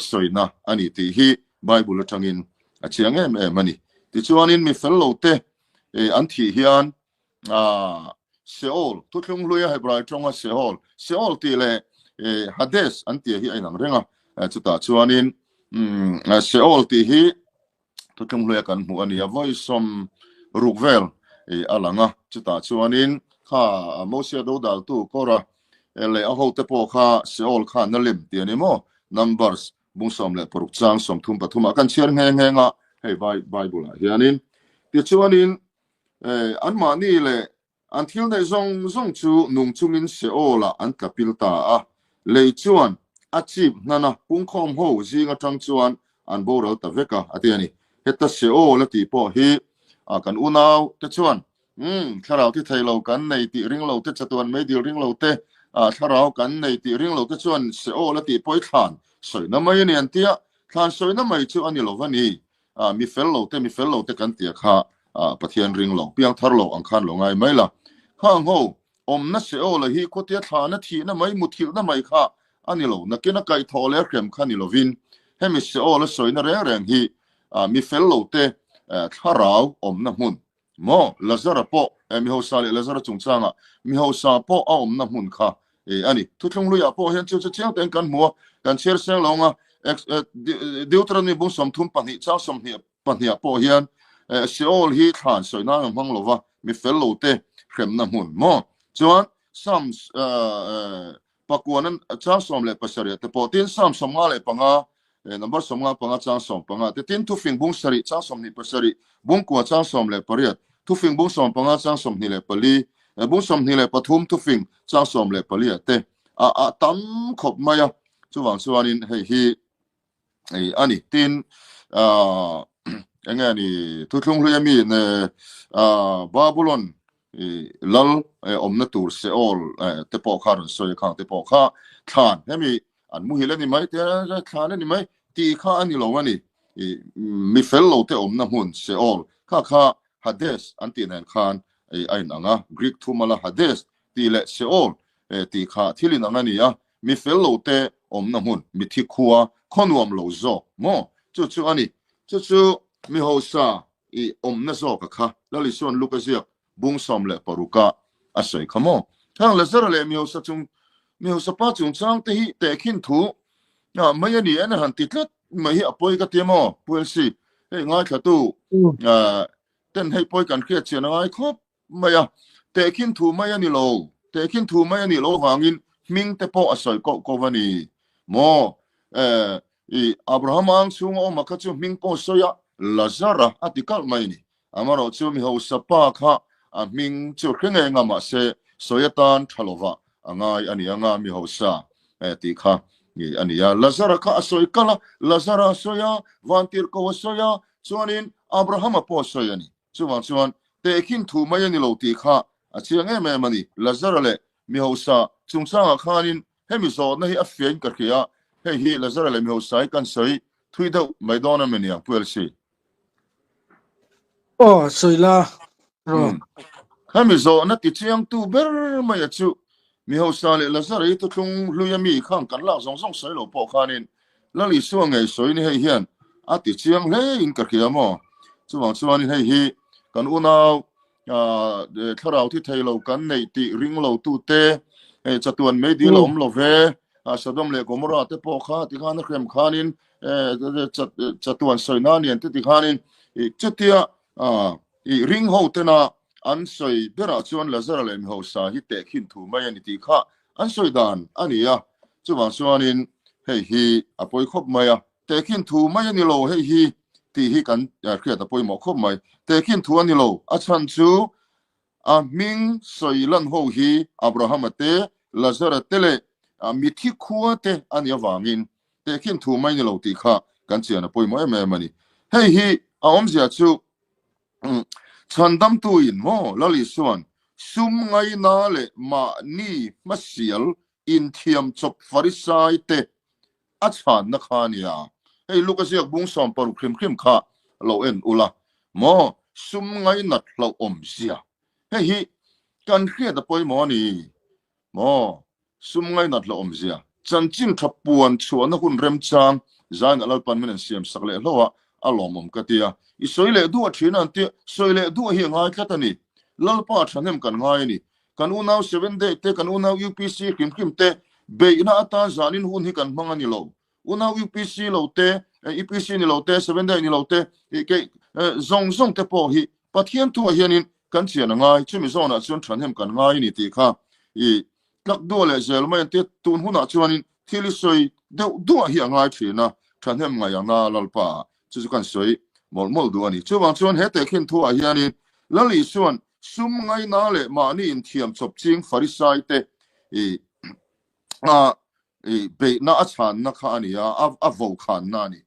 sawina a ni tih hi Bible atangin a chiang em em a ni. Tichuanin mi fel lo te an thih hian Seol, thuthlung hluia Hebrai tawnga Seol, Seol tih leh Hades an tih hi a inang reng a, chutah chuanin Seol tih hi Thuthlung hluia kan hmuh a ni a, vawi 60 vel a lang a, chutah chuanin kha Mosia dodaltu Kora leh a hote pawh kha Seol kha na lim tih a ni maw? Numbers bung 16 chang 33 ah kan chhiar nghe nghe nga hei Bible ah hianin. Tichuanin anmahni leh An thil neih zawng zawng chu nung chungin Seol-ah an tla pil ta a, lei chuan a chip hnan a, pungkhawm ho zing atang chuan an boral ta vek a, a ti a ni. Heta Seol a tih pawh hi kan unau te chuan, Umm, thlarau thi thei lo kan nei tih ring lo te, chatuan meidil ring lo te, thlarau kan nei tih ring lo te chuan Seol a tih pawh i thlan sawina mai a ni an ti a, thlan sawina mai chu a ni lo va ni. Mi fel lo te, mi fel lo te kan tia kha Pathian ring lo, piang thar lo ang khan lo ngai mai la. Khang ho, awmna Seol-a hi khuatia thlana thihna mai, muthilhna mai kha a ni lo, nakin a kaihthawh leh a hrem kha ni lovin, hemi Seol-a sawina reng reng hi mi fel lo te thlarau awmna hmun Maw? Lazara pawh, mi hausa leh Lazara chungchangah mi hausa pawh a awmna hmun kha a ni. Thuthlung hluiah pawh hian chu chu chiang tein kan hmu a, kan chhiar seng lo ang a. Deuteronomy bung 32 chang 22 ah pawh hian Sheol hi thlan sawi nan a hmang lo va, mi fel lo te hremna hmun maw? Chuan Psalms Pakuan chang 17 te pawh tin Psalm 55, number 55 chang 15 te tin Thufing bung 7 chang 27, bung kua chang 18, Thufing bung 15 chang 24, bung 23 Thufing chang 14 te a tam khawp mai a. Chuvang chuanin hei hi a ni. Tin, eng nge ni thuthlung hlui ami ne Babylon lal awmna tur Seol te pawh kha rawn sawi a, khang te pawh kha thlan hemi an muhil a ni mai te thlan a ni mai tih kha a ni lo a ni. Mi fel lo te awmna hmun Seol kha kha Hades an tih nen khan a inang a, Greek thumala Hades tih leh Seol tih kha thil inang a ni a, mi fel lo te awmna hmun, mithi khua, khaw nuam lo zawk maw? Chu chu a ni. Chu chu mi hausa i awmna zawk a kha, Lal Isua'n Luka ziak bung 16 ah a sawi kha maw? Heng Lazara leh mi hausa chung, mi hausa pa chungchang te hi tehkhin thu mai a ni en a han ti tlat. mai hi a pawi ka ti a maw Pu LC hei ngaithlatu ten hei pawi kan hriat chian a ngai khawp mai a, tehkhin thu mai a ni lo, tehkhin thu mai a nih loh avangin hming te pawh a sawi koh koh a ni maw? Eh, i Abraham ang chhunga awm a kha chu hming pawh sawi a, Lazara a ti kalh mai a ni. Amarawh chu mi hausa pa kha a hming chu hre ngei anga mahse sawi atan tha lova a ngai a ni anga mi hausa eh tih kha a ni a. Lazara kha a sawi kalh a, Lazara a sawi a, Vantirhkoh a sawi a, chuanin Abrahama pawh a sawi a ni. Chuvang chuan tehkhin thu mai a ni lo tih kha a chiang em em a ni. Lazara leh mi hausa chungchangah khanin hemi zawhna hi a fiahin ka hria a, hei hi Lazara leh mi hausa hi kan sawi thui deuh mai dawn a mi niang Pu Elsie? Aw, sawi la rawh. Hemi zawhna ti chiangtu ber mai a chu mi hausa leh Lazara hi thuthlung hlui a mi khang kan lak zawng zawng sawi lo pawh khanin Lal Isua ngei sawi ni hei hian a ti chiang hle in ka hria maw? Chuvang chuanin hei hi kan unau thlarau thi thei lo kan neih tih ring lo tute hei chatuan meidil a awm lo ve, Sodom leh Gomorrah te pawh kha tikhan a hrem khanin chatuan sawi na nian te tikhanin chutia i ring ho tena an sawi berah chuan Lazara leh Mihosa hi tehkhin thu mai a ni tih kha an sawi dan a ni a, chuvang chuanin hei hi a pawi khawp mai a, tehkhin thu mai a ni lo hei hi tih hi kan hriat a pawimawh khawp mai. Tehkhin thu a ni lo, a chhan chu a hming sawi lan ho hi Abrahama te, Lazara te leh mithi khua te a nih avangin tehkhin thu mai ni lo tih kha kan chian a pawimawh em em a ni. Hei hi a awmzia chu Chhandamtuin maw Lal Isua'n sum ngaina leh mahni hmasial inthiam chawp Farisai te a chhanna kha a nia. Hei Luka ziak bung 60 hrim hrim kha lo en ula maw sum ngainat hlauh awmzia. Hei hi kan hriat a pawimawh a ni maw. Sum ngainat la awmzia, chanchin tha puan chhuahna hun remchang Zaina Lalpan min an siam sak leh hlauh a, a lawmawm ka ti a. I sawi leh duh a thin a an ti a, sawi leh duh hi a ngai tlat a ni. Lalpa thahnem kan ngai a ni. Kan unau Seven Day te, kan unau UPC hrim hrim te beihna atan zanin hun hi kan hmang a ni lo. Unau UPC lo te, UPC ni lo te, Seven Day ni lo te, kei zawng zawng te pawh hi Pathian thuah hianin kan chian a ngai, chumi zawnah chuan thahnem kan ngai a ni tih kha i tlak duah leh zel mai an tia, tun hunah chuanin thil i sawi deuh duah hi a ngai thin a, thahnem ngaih anga Lalpa chu chu kan sawi mawlh mawlh duh a ni. Chuvang chuan he tehkhin thuah hianin Lal Isua'n sum ngaina leh mahni inthiam chawp ching Farisai te i a beihna a chhanna kha a ni a, a vokhanna a ni.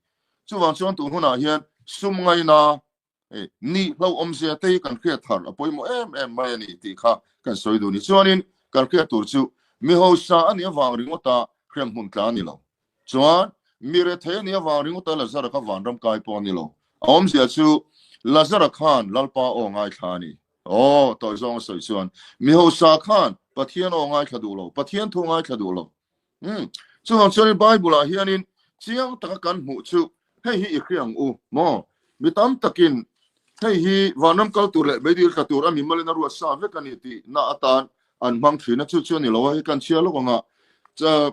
Chuvang chuan tun hunah hian sum ngaina Hei, ni hlauhawmzia te hi kan hriat thar a pawimawh em em mai a ni tih kha kan sawi duh ni. Chuanin kan hriat tur chu mi hausa a nih avang ringawta hremhmun tla a ni lo. Chuan mi rethei a nih avang ringawta Lazara kha vanram kai pawh a ni lo. A awmzia chu Lazara khan Lalpa aw ngaithla a ni. Aw, tawi zawng a sawi chuan mi hausa khan Pathian aw ngaithla duh lo, Pathian thu ngaithla duh lo. Umm, chuvang chuanin Bible-ah hianin chiang taka kan hmuh chu hei hi i hria ang u maw? Mi tam takin hei hi vanram kal tur leh meidil tla tur a mimalin a ruat sa vek a ni tih na atan an hmang thin a, chu chu a ni lo a, hei kan chhiar lawk ang a,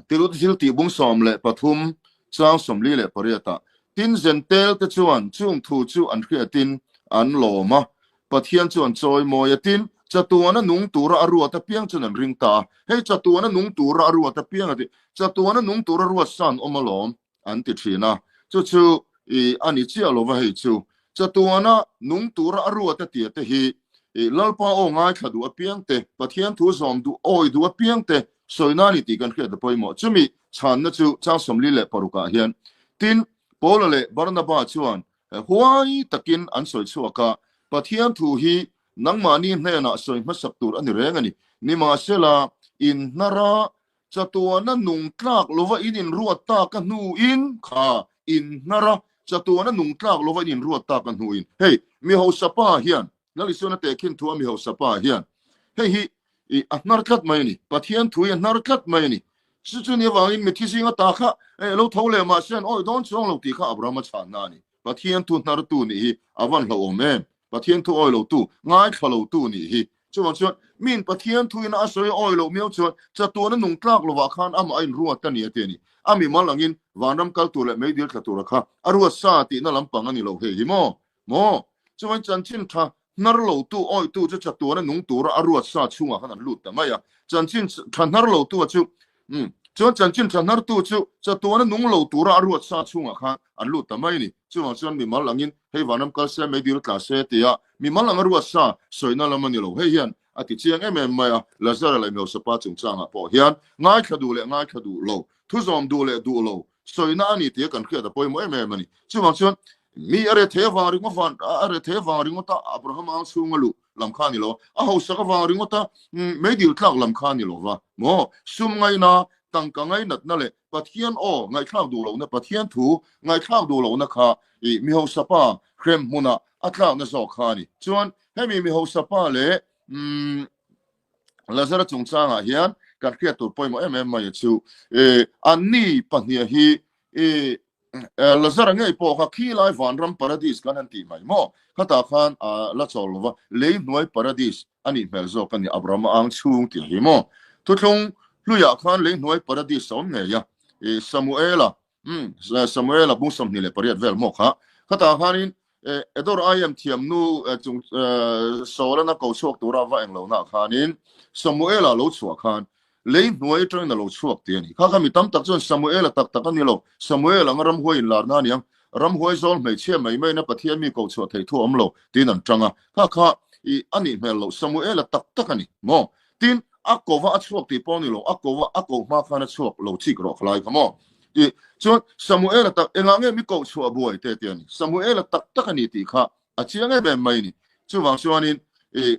Tirut thil tih bung 13 chang 48 ah tin Zentel te chuan chung thu chu an hriatin an lawm a, Pathian chuan chawimawi a tin, chatuana nung tura a ruat apiang chuan an ring ta a. Hei chatuana nung tura a ruat apiang a ti, chatuana nung tura ruat san awm alawm an ti thin a. Chu chu i a ni chiah lova hei chu chatuana nung tura a ruat a tia te hi i Lalpa aw ngaithla duh apiang te, Pathian thu zawm duh awi duh apiang te sawi na ni tih kan hriat a pawimawh. Chumi chhanna chu chang 46 ah hian tin Paula leh Barnaba chuan Huai takin an sawi chhuak a, Pathian thu hi nangmahni hnenah sawi hmasak tur a ni reng a ni. Nimahsela, in hnara chatuana nung tlak lova in inruat tak a hnuin kha in hnara chatuana nung tlak lova in inruat tak a hnuin. Hei, mi hausa pa hian, Lal Isuan a tehkhin thu a mi hausa pa hian hei hi i a hnar tlat mai a ni. Pathian thu hi a hnar tlat mai a ni. Chu chu ni avangin mithi zinga ta kha eh lo tho leh mahse an awih dawn chuang lo tih kha Abraham a chhanna a ni. Pathian thu hnartu nih hi a van hlauhawm em? Pathian thu awih lotu, ngaithla lotu nih hi. Chuvang chuan miin Pathian thuin a sawi awih loh miau chuan chatuana nung tlak lovah khan amah a inruat a ni a ti a ni. A mimal angin vanram kal tur leh meidil tla tura kha a ruat sa tihna lampang a ni lo hei hi maw? Maw? Chuan chanchin tha hnar lo tu awih tu chu chatuana nung tura a ruat sa chhungah khan an lut ta mai a. Chanchin tha hnar lo tu a chu umm chuan chanchin tha hnar tu chu chatuana nung lo tura a ruat sa chhungah khan an lut ta mai a ni. Chuvang chuan mimal angin hei vanram kal se meidil tla se tia mimal anga ruat sa sawina lam a ni lo. Hei hian a ti chiang em em mai a, Lazara leh Meuhsapa chungchangah pawh hian ngaithla duh leh ngaithla duh lo, thuzawm duh leh duh lo sawina a ni tia kan hriat a pawimawh em em a ni. Chuvang chuan mi a rethei avang ringawt van a rethei avang ringawta Abraham ang chhunga luh lam kha a ni lo, a hausak avang ringawta meidil tlak lam kha a ni lo va maw? Sum ngaina, tangka ngainatna leh Pathian aw ngaihthlak duh lohna, Pathian thu ngaihthlak duh lohna kha i mi hausapa hrem hmunah a tlakna zawk kha a ni. Chuan hemi mi hausapa leh Lazara chungchangah hian kan hriat tur pawimawh em em mai chu anni pahniha hi i Lazara ngei pawh kha khilai vanram paradis kan han tih mai maw? Khatah khan a la chawl lova, lei hnuai paradis a nih hmel zawk a ni, Abrahama ang chhung tih hi maw? Thuthlung hluiah khan lei hnuai paradis a awm ngei a, i Samuela, umm, Samuela bung 28 vel maw kha? Khatah khanin Edor Ayem thiamnu chung Saulana ko chhuak tura va eng lohnaah khanin Samuela lo chhuah khan lei hnuai atangin a lo chhuak tih a ni. Kha kha mi tam tak chuan Samuela tak tak a ni lo, Samuel anga ramhuai inlarna a ni ang, ramhuai zawl hmeichhia mai maina Pathian mi ko chhuah theih thu a awm lo tiin an tang a. Kha kha i a nih hmel loh, Samuela tak tak a ni maw? Tin, a kova a chhuak tih pawh a ni lo, a kova a koh hma khan a chhuak lo chik rawh khalai kha maw? Ti chuan Samuela tak engah nge mi koh chhuah buai te ti a ni. Samuela tak tak a ni tih kha a chiang em em mai a ni. Chuvang chuanin i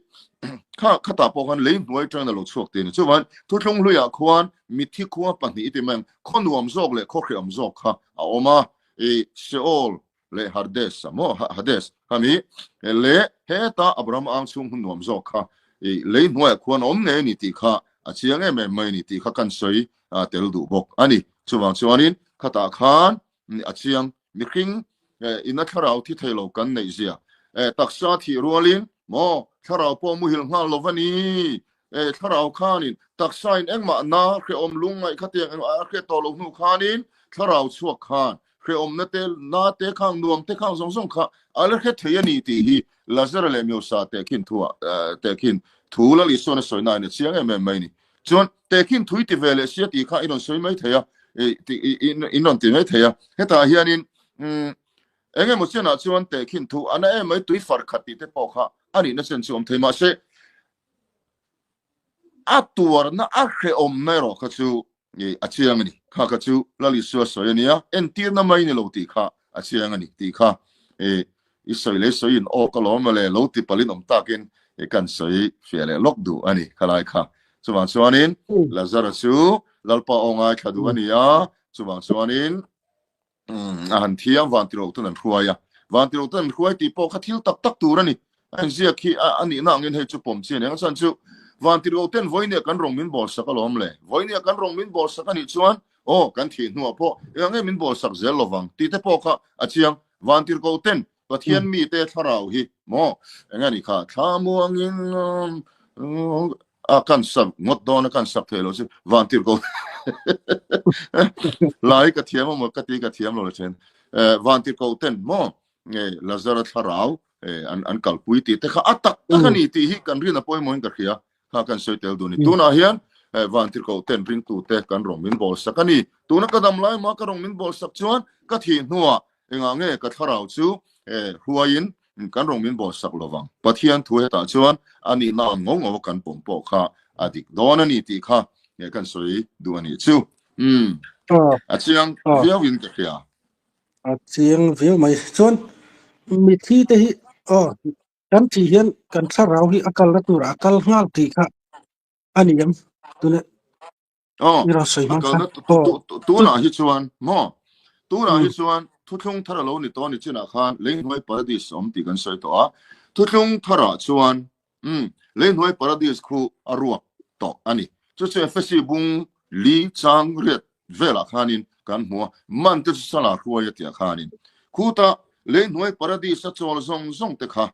kha khatah pawh khan lei hnuai atangin a lo chhuak tih a ni. Chuvangin thuthlung hluiah khuan mitthi khua pahnih i ti mai ang, khaw nuam zawk leh khaw hriam zawk kha a awm a, i Sheol leh Hardes a maw Hades kha mi leh heta Abraham ang chhung hun nuam zawk kha i lei hnuaiah khuan a awm ngei a ni tih kha a chiang em em mai a ni tih kha kan sawi tel duh bawk a ni. Chuvang chuanin khatah khan a chiang mihring ina thlarau thi thei lo kan neih zia taksa thih rualin maw thlarau pawh muhil nghal lo va ni thlarau khanin taksa in engmah na hrehawm lungngaih khatiang a hriat tawh loh hnu khanin thlarau chhuak khan hrehawmna te na te khang nuam te khang zawng zawng kha a la hre thei a ni tih hi Lazara leh Miosa tehkhin thuah tehkhin thu Lal Isuan a sawi nain a chiang em em mai a ni. Chuan tehkhin thui ti ve leh sia tih kha i rawn sawi mai thei a, in rawn ti mai thei a. Hetah hianin eng emaw chenah chuan tehkhin thu a na em mai tui far khat tih te pawh kha a nihna chen chu awm thei mahse a tuarna a hrehawmna erawh kha chu a chiang a ni. Kha kha chu Lal Isua sawi a nia, entirna mai ni lo tih kha a chiang a ni tih kha i sawi leh sawiin aw ka lawm mawle lo ti palin awm takin kan sawi fiah leh lawk duh a ni khalai kha. Chuvang chuanin Lazara chu Lalpa aw ngaithla duh a ni a, chuvang chuanin A han thiam vantirhlohten an hruai a, vantirhlohten an hruai tih pawh kha thil tak tak tur a ni. A inziak hi a nihna angin hei chu pawm chi a ni. Ang chuan chu vantirhlohten vawinia kan rawng min bawl sak alawm le. Vawinia kan rawng min bawl sak a nih chuan aw kan thih hnuah pawh eng nge min bawl sak zel lovang tih te pawh kha a chiang. Vantirhlohten Pathian mite thlarau hi maw eng a nih kha thlamuangin a kan sak ngawt dawn a kan sak thei lo chu vantirhkoh lai ka thiam amaw ka ti ka thiam lo le then vantirhkoh ten maw nge Lazara thlarau an an kalpui tih te kha a tak tak a ni tih hi kan rin a pawimawhin ka hria kha kan sawi tel duh ni tunah hian vantirhkoh ten ringtu te kan rawng min bawl sak a ni tuna ka dam lai ma ka rawng min bawl sak chuan ka thih hnuah engah nge ka thlarau chu hruaiin kan rawng min bawl sak lovang Pathian thu hetah chuan a nihna ang ngau ngau kan pawm pawh kha a dik dawn a ni tih kha kan sawi duh a nih chu a chiang viau in ka hria a chiang viau mai chuan mithi te hi aw kan thih hian kan thlarau hi a kalna tur a kal nghal tih kha a ni em tuna Oh, a kalna tunah hi chuan maw tunah hi chuan thuthlung thar a lo ni tawh ni chinah khan leihnuai paradis awm tih kan sawi tawh a thuthlung tharah chuan um leihnuai paradis khu a ruak tawh a ni chu chu Efesi bung li chang riat velah khanin kan hmu a man te chu sala hruai a tia khanin khuta leihnuai paradis a chawl zawng zawng te kha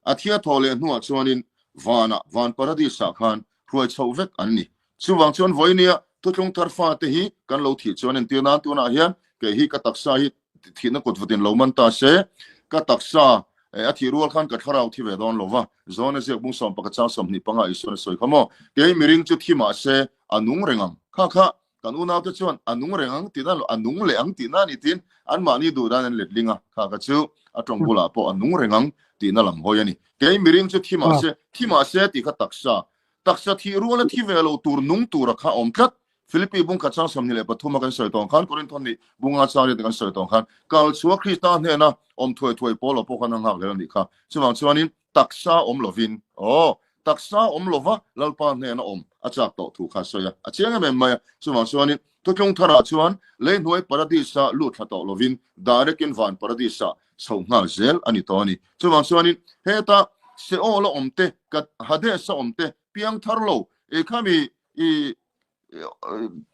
a thia thaw leh hnuah chuanin vanah van paradis ah khan hruai chhoh vek an ni. Chuvang chuan vawinia Thuthlung thar fate hi kan lo thih chuan entir nan tunah hian kei hi ka taksa hi thihna kut vatin lo man ta se, ka taksa a thih rual khan ka thlarau thi ve dawn lo va. Johana ziak bung 11 chang 25 Isuan a sawi kha maw? Kei miring chu thi mah se a nung reng ang. Kha kha kan unaute chuan a nung reng ang tihna lo, a nung leh ang tihna a ni tiin anmahni duh dan an let ling a. Kha kha chu a tawng bulah pawh a nung reng ang tihna lam hawi a ni. Kei miring chu thi mah se, thi mah se tih kha taksa, taksa thih ruala thi ve lo tur nung tura kha a awm tlat. Philippi bung khat chang 23 a kan sawi tawng khan, Korinth ni bunga chang riat kan sawi tawng khan, kal chhuah Krista hnena awm thuai thuai pawl lo pawh khan a nghak lel a nih kha. Chuvang chuanin taksa awm lovin, aw, taksa awm lova Lalpa hnena awm a chak tawh thu kha a sawi a, a chiang em em mai a. Chuvang chuanin Thuthlung tharah chuan leihnuai paradis-a lut thla tawh lovin direct-in van paradis-ah chho nghal zel a ni tawh a ni. Chuvang chuanin heta Seol-a awm te, Hades-a awm te, piang thar lo, i khami i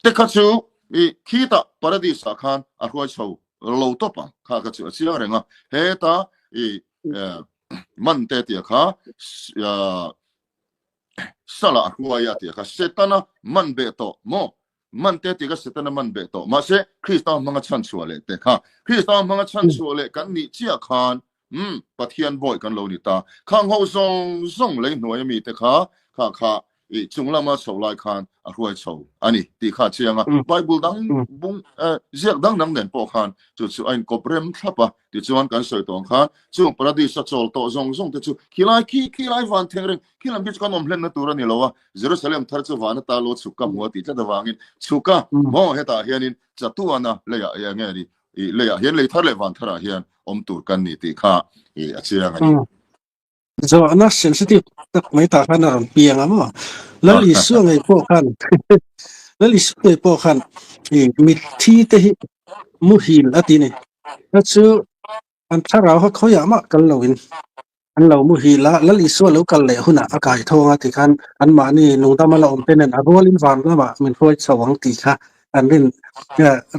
te kha chu i khitah paradis-ah khan a hruai chho lo tawp ang. Kha kha chu a chiang reng a. Heta i man te tia kha sala a hruai a tia kha Setana man beh tawh maw? Man te tia kha Setana man beh tawh. Mahse Krista hmanga chhan chhuah leh te kha Krista hmanga chhan chhuah leh kan nih chiah khan umm Pathian bawi kan lo ni ta. Khang ho zawng zawng lei hnuai ami te kha kha kha i chung lama chho lai khan a hruai chho a ni tih kha a chiang a. Bible dang bung ziak dang dang nen pawh khan chu chu a inkawp rem thlap a. Tichuan kan sawi tawh ang khan chung paradis a chawl tawh zawng zawng te chu khilai khi khilai van theng reng khi lam khi chu kan awm hlenna tur a ni lo a. Jerusalem thar chu van ata lo chhuk ka hmu a tih tlat avangin chhuk a maw hetah hianin chatuana leiah eng nge ni i leiah hian lei thar leh van tharah hian awm tur kan ni tih kha i a chiang a ni. Zawhna sensitive tak mai tah khan a rawn piang a maw? Lal Isua ngei pawh khan Lal Isua ngei pawh khan i mitthi te hi muhil a ti ni. Kha chu an thlarau kha khawiah mah kal loin an lo muhil a, Lal Isua lo kal leh hunah a kai thawng a ti khan anmahni nungdama la awm te nen a rualin van lamah min hruai chho ang tih kha an rin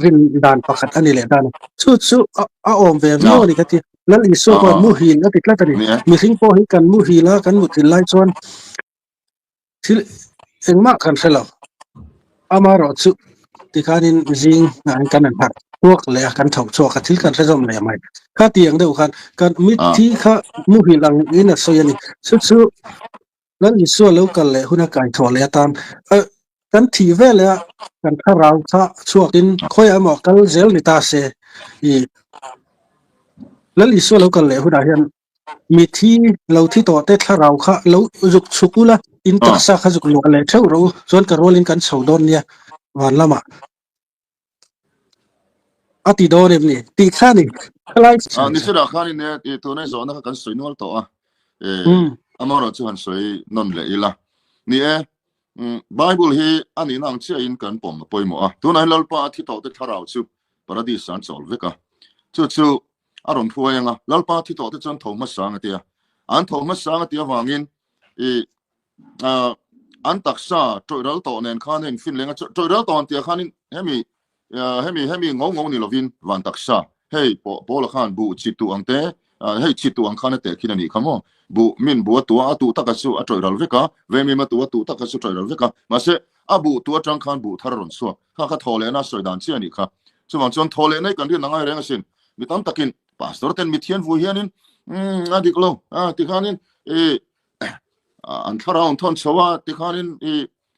rin dan pakhat a ni leh dan chu chu a awm ve viau a ni ka ti Lal Isua pawh muhil a ti tlat a ni mihring pawh hi kan muhil a kan muthil lai chuan thil engmah kan hre lo amarawh chu tikhanin zing kan an harh chhuak leh a kan tho chhuak a thil kan hre zawm leh mai kha tiang deuh khan kan mitthi kha muhil ang in a sawi a ni chu chu Lal Isua lo kal leh huna kaithawh leh atan kan thih ve leh a, kan thlarau kha chhuakin khawiah emaw kal zel ni ta se i Lal Isua lo kal leh hunah hian mithi lo thi tawh te thlarau kha lo zuk chhuk ula, in taksa kha zuk luah leh theuh rawh u, chuan ka rualin kan chho dawn nia van lamah. A ti dawn em ni? Tih kha ni. Khalai Ah, ni sira khan in e tuna zawhna kha kan sawi nual tawh a. E amarawh chu han sawi nawn leh ila. Ni e, Bible hi a nihna ang chiahin kan pawm a pawimawh a. Tunah hian Lalpa a thi tawh te thlarau chu paradis an chawl vek a. Chu chu a rawn hruai ang a. Lalpa thi tawh te chuan tho hmasa ang a ti a. An tho hmasa ang a tih avangin i an taksa tawih ral tawh nen khan heng fin lenga tawih ral tawh an tia khanin hemi hemi hemi ngo ngo ni lovin van taksa hei Paula khan buh chi tu ang te hei chi tu ang khan a teh khin a nih kha maw buh min bu a tua a tuh taka chu a tawih ral vek a vemim a tu a tuh taka chu tawih ral vek a mahse a buh tu atang khan buh thar a rawn chhuak kha kha thaw lehna sawi dan chi a nih kha chuvang chuan thaw leh nei kan rin angai reng asin mi tam takin pastor ten mithian vui hianin a dik lo a tikhanin e an thlarau an thawn chho a tikhanin i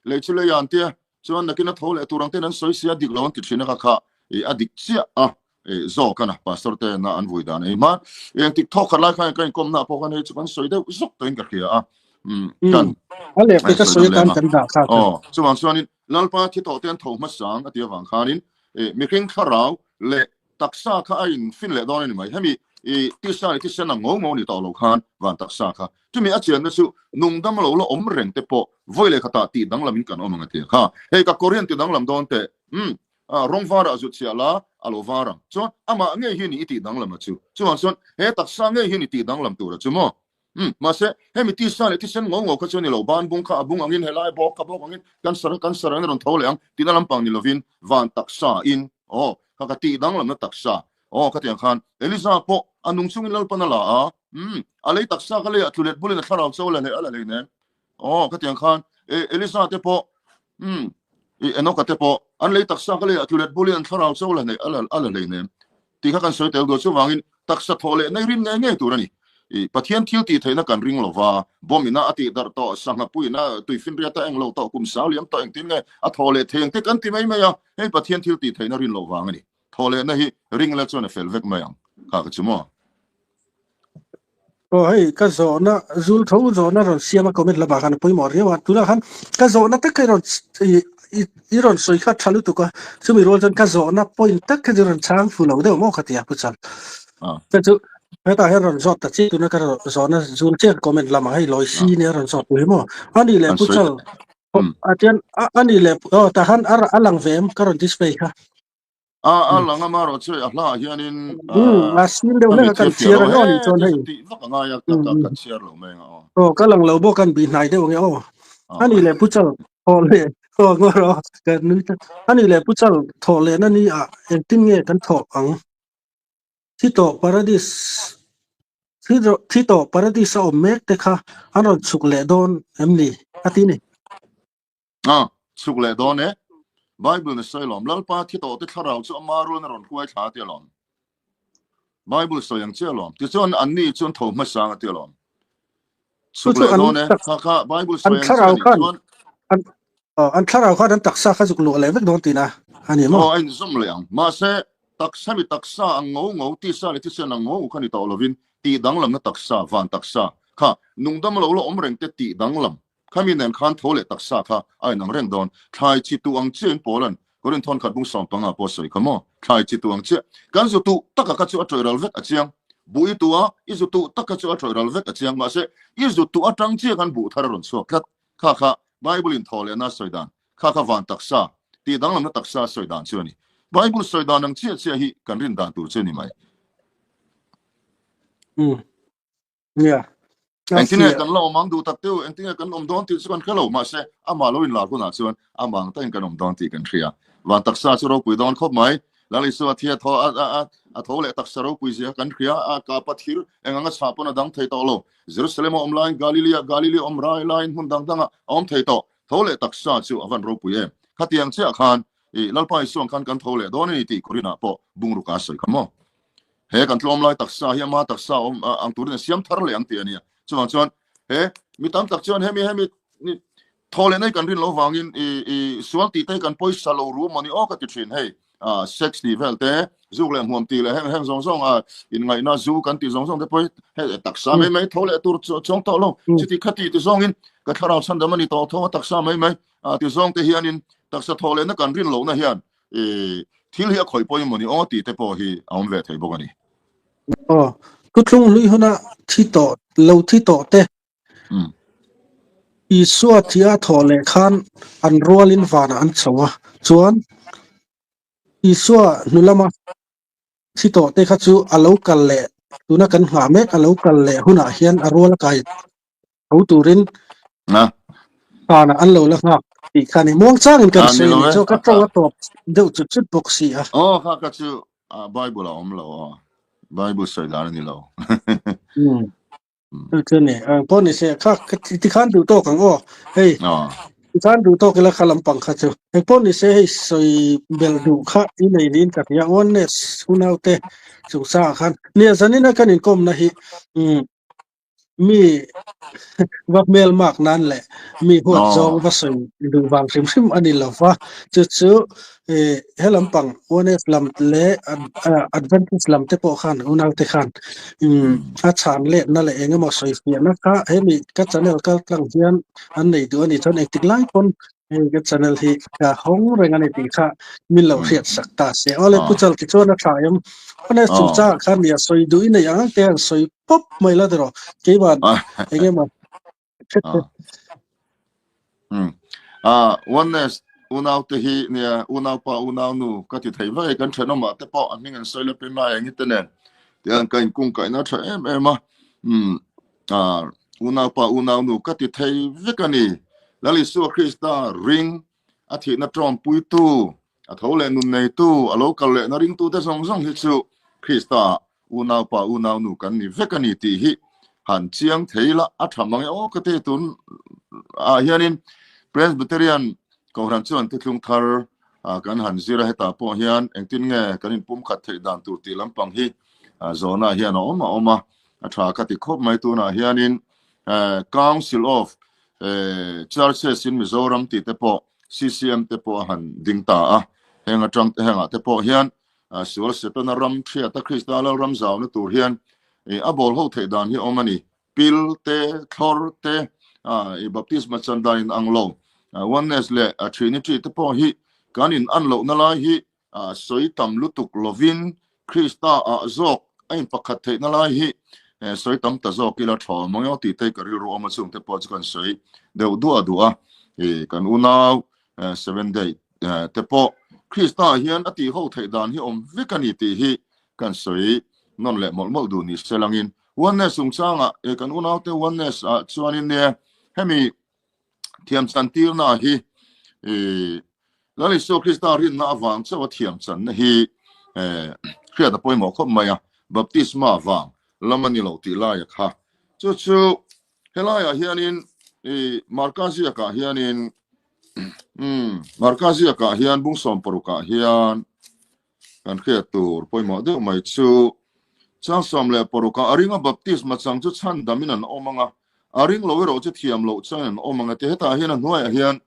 lei chu lei an tia chuan nakin a tho leh tur ang ten an sawi sia dik lo an ti thin a kha kha i a dik chiah a e zawk ana pastor te na an vui dan ei ma eng tik thawk khat lai khan ka inkom na pawh khan hei chu kan sawi deuh zuk tawhin ka hria a kan a leh te ka sawi tan kan dah kha aw chuwang chuanin lalpa thi tawh te an tho hmasang a ti awang khanin mihring thlarau leh Taksa kha a in fin leh dawn a ni mai. Hemi i tisa leh thisen ang ngo ngo ni tawh lo khan van taksa kha. Chumi a chianna chu nungdam lo la awm reng te pawh vawi leh khatah tih danglam in kan awm ang a ti a kha. Hei ka kawr hian ti danglam dawn teh. Umm rawng varah zut chhiah la a lo var ang. Chuan amah ngei hi ni i tih danglam a chu. Chuvang chuan he taksa ngei hi ni tih danglam tur a chu maw. Umm mahse hemi tisa leh thisen ngo ngo kha chu a ni lo. Ban bung kha a bung angin helai bawk kha bawk angin cancer kha cancer angin a rawn tho leh ang tihna lampang ni lovin van taksa in Aw, kha ka tih danglamna taksa. Aw, khatiang khan Eliza pawh a nung chungin Lalpan a la a, umm, a lei taksa ka leiah tlulet bulin a thlarau cho la hle a la hlei nen. Aw, khatiang khan Eliza te pawh, umm, I Enoch-a te pawh an lei taksa ka leiah tlulet bulin an thlarau cho la a la hlei nem tih kha kan sawi tel duh. Chuvangin taksa thawh leh nei rin ngei ngei tur a ni. I Pathian thil tih theihna kan ring lo va, bomb ina a tih darh tawh, sangha puiina tuifinriata eng lo tawh, kum sau liam tawh engtin nge a thawh leh thei ang te kan ti mai mai a, hei Pathian thil tih theihna rin loh vang a ni. Thawh lehna hi ring la chuan a fel vek mai ang kha ka chu maw? Aw hei ka zawhna zul tho zawhna rawn siam a comment lamah khan a pawimawh riau a, tunah khan ka zawhna tak kha i rawn i rawn sawi kha tha lutuk a, chumi rual chuan ka zawhna point tak kha chu rawn chhang fu lo deuh maw ka ti a Pu Chal. Ka chu hetah hian rawn zawt ta chiah tuna ka zawhna zul chiah comment lamah hei lawi si nia rawn zawt pui maw? Ani leh Pu Chal a tian ani leh aw tah khan a lang ve em ka rawn display kha. A a lang a marawh chu a hla ah hianin a sil deuh hlek a kan chhiar ang aw nih chuan hei tih vak a ngai a ka ka chhiar lo mai ang aw. Aw ka lang lo bawk kan bih hnai deuh ang e aw. Ani leh Pu Chal thawh leh aw ngaw rawh ka nui ta. Ani leh Pu Chal thawh lehna ni ah engtin nge kan thawh ang? Thi tawh paradis thi tawh paradis a awm mek te kha an rawn chhuk leh dawn em ni? A ti ni. A, chhuk leh dawn e. Bible na sawi lawm. Lalpa thi tawh te thlarau chu ama rual na rawn hruai thla a ti alawm. Bible sawi ang chiah alawm. Tichuan anni chuan tho hmasang a ti alawm. Chhuk leh dawn e. Kha kha Bible sawi ang chiah a nih chuan. An an thlarau khan an taksa kha zuk luah leh vek dawn tihna a ni maw? Aw, a inzawm leh ang. Mahse, taksa mi taksa ang ngo ngo, tisa leh thisen ang ngo kha ni tawh lovin, tihdanglamna taksa, van taksa kha nungdam lo la awm reng te tihdanglam Khami nen khan tho leh taksa kha a inang reng dawn. Thlai chi tuh ang chiah in Paula'n Korinth thawn khat bung 15 pawh a sawi kha maw? Thlai chi tuh ang chiah. Kan zu tuh taka kha chu a tawih ral vek a chiang. Buh i tuh a, i zu tuh taka chu a tawih ral vek a chiang. Mahse, i zu tuh atang chiah khan buh thar a rawn chhuak tlat. Kha kha Bible in thaw lehna a sawi dan, kha kha van taksa, tih danglamna taksa a sawi dan chu a ni. Bible sawi dan ang chiah chiah hi kan rin dan tur chu a ni mai. Umm. Nia. Engtin nge kan la awm ang duh tak teu, engtin nge kan awm dawn tih chu kan hre lo, mahse amah lo inlar hunah chuan amah ang takin kan awm dawn tih kan hria. Van taksa chu ropui dawn khawp mai. Lal Isua thi a tho a a a tho leh taksa ropui zia kan hria, a kapa thir eng anga chhah pawn a dang thei tawh lo. Jerusalem a awm laiin Galilea, Galilea awm rai laiin hmun dang dangah a awm thei tawh. Tho leh taksa chu a van ropui em. Khatiang chiah khan i Lalpa Isuang khan kan tho leh dawn a ni tih Korinah pawh bungruk a sawi kha maw. He kan tlawm lai taksa hi ama taksa awm ang turin a siam thar leh ang tih a nia. Chuvang chuan he mi tam tak chuan hemi hemi thaw leh nei kan rin lo vangin i i sual tih te hi kan pawisa lo ru maw ni aw ka ti thin hei sex tih vel te zuk leh hmuam tih leh heng heng zawng zawng a inngaihna zu kan tih zawng zawng te pawh hi hei taksa mai mai tho leh tur chuang tawh lo chuti khati ti zawngin ka thlarau chhandam a ni tawh tho a taksa mai mai ti zawng te hianin taksa thaw lehna kan rin lohna hian I thil hi a khawih pawhin mawni aw tih te pawh hi a awm ve thei bawk a ni. Aw, thuthlung hlui huna thi tawh lo thi tawh te Isua thia thawh leh khan an rualin vanah an chho a, chuan Isua hnu lama thi tawh te kha chu a lo kal leh tuna kan nghah mek a lo kal leh hunah hian a rual a kai tho turin vanah an lo la nghak tih kha a ni. Muangchangin kan sawi a ni chu ka tawng a tawp deuh chut chut bawk si a. Aw kha ka chu Bible a awm lo aw. Bible sawi dan a ni lo. Chu chu ni. Pawh ni se kha tikhan duh tawk ang aw. Hei tikhan duh tawk ila kha lampang kha chu. Eng pawh ni se hei sawi bel duh kha i nei niin ka hria. Oneness unaute chungchangah khan nia zanina kan inkawmna hi mi va hmel mak nan leh mi huat zawng va sawi duh vang hrim hrim a ni lo va. Chu chu he lampang oneness lam leh Adventist lam te pawh khan unaute khan a chhan letna leh eng emaw sawi fiahna kha hemi ka channel kal tlang hian an nei duh a nih chuan engtik lai pawn hei ka channel hi ka hawng reng a ni tih kha min lo hriat sak ta se. Awle Pu Chal ti chuan a tha em? Honest chungchangah khan nia sawi duh i nei ang ang te han sawi pawp mai la tiraw keimah eng emaw Oneness unau te hi nia unau pa unau nu ka ti thei vek kan thenawm ah te pawh a hming an sawi la pema eng hi te nen tiang ka inkung kaihna tha em em a unau pa unau nu ka ti thei vek a ni Lal Isua Krista ring a thihna tawmpuitu a tho leh nun neitu a lo kal lehna ringtute zawng zawng hi chu Krista unau pa unau nu kan ni vek a ni tih hi han chiang thei la a tha mang e aw ka ti tun ah hianin Presbyterian. Kohhran chuan thuthlung thar kan han zir a, hetah pawh hian engtin nge kan inpumkhat theih dan tur tih lampang hi zawhna hian a awm a awm a, a tha ka ti khawp mai. Tunah hianin Council of Churches in Mizoram tih te pawh CCM te pawh a han ding ta a, heng atang hengah te pawh hian sual Setana ram thiata Krista Lalram zauna tur hian a bawl ho theih dan hi a awm a ni. Pil te, thlawr te, i baptisma chan dan in ang lo, oneness leh trinity te pawh hi kan in an lohna lai hi sawi tam lutuk lovin Krista ah zawk a in pakhat theihna lai hi sawi tam ta zawk ila tha awm ang emaw tih te ka rilru awm a, chung te pawh chu kan sawi deuh duah duah a, i kan unau Seventh Day te pawh Krista ah hian a tih ho theih dan hi awm vek a ni tih hi kan sawi nawn leh mawlh mawlh duh ni se langin Oneness chungchangah e kan unaute oneness ah chuanin nia hemi thiam chan tirna hi e Lal Isua Krista rinna avang chauh a thiam channa hi e hriat a pawimawh khawp mai a, baptisma avang lam a ni lo tih laia kha. Chu chu helaiah hianin e Marka ziakah hianin um Marka ziakah hian bung sawmparukah hian Kan hriat tur pawimawh deuh mai chu chang 16 a ringa baptisma chang chu chhandamin an awm ang a, a ring lo erawh chu thiam loh changin an awm ang a ti. Hetah hian a hnuaiah hian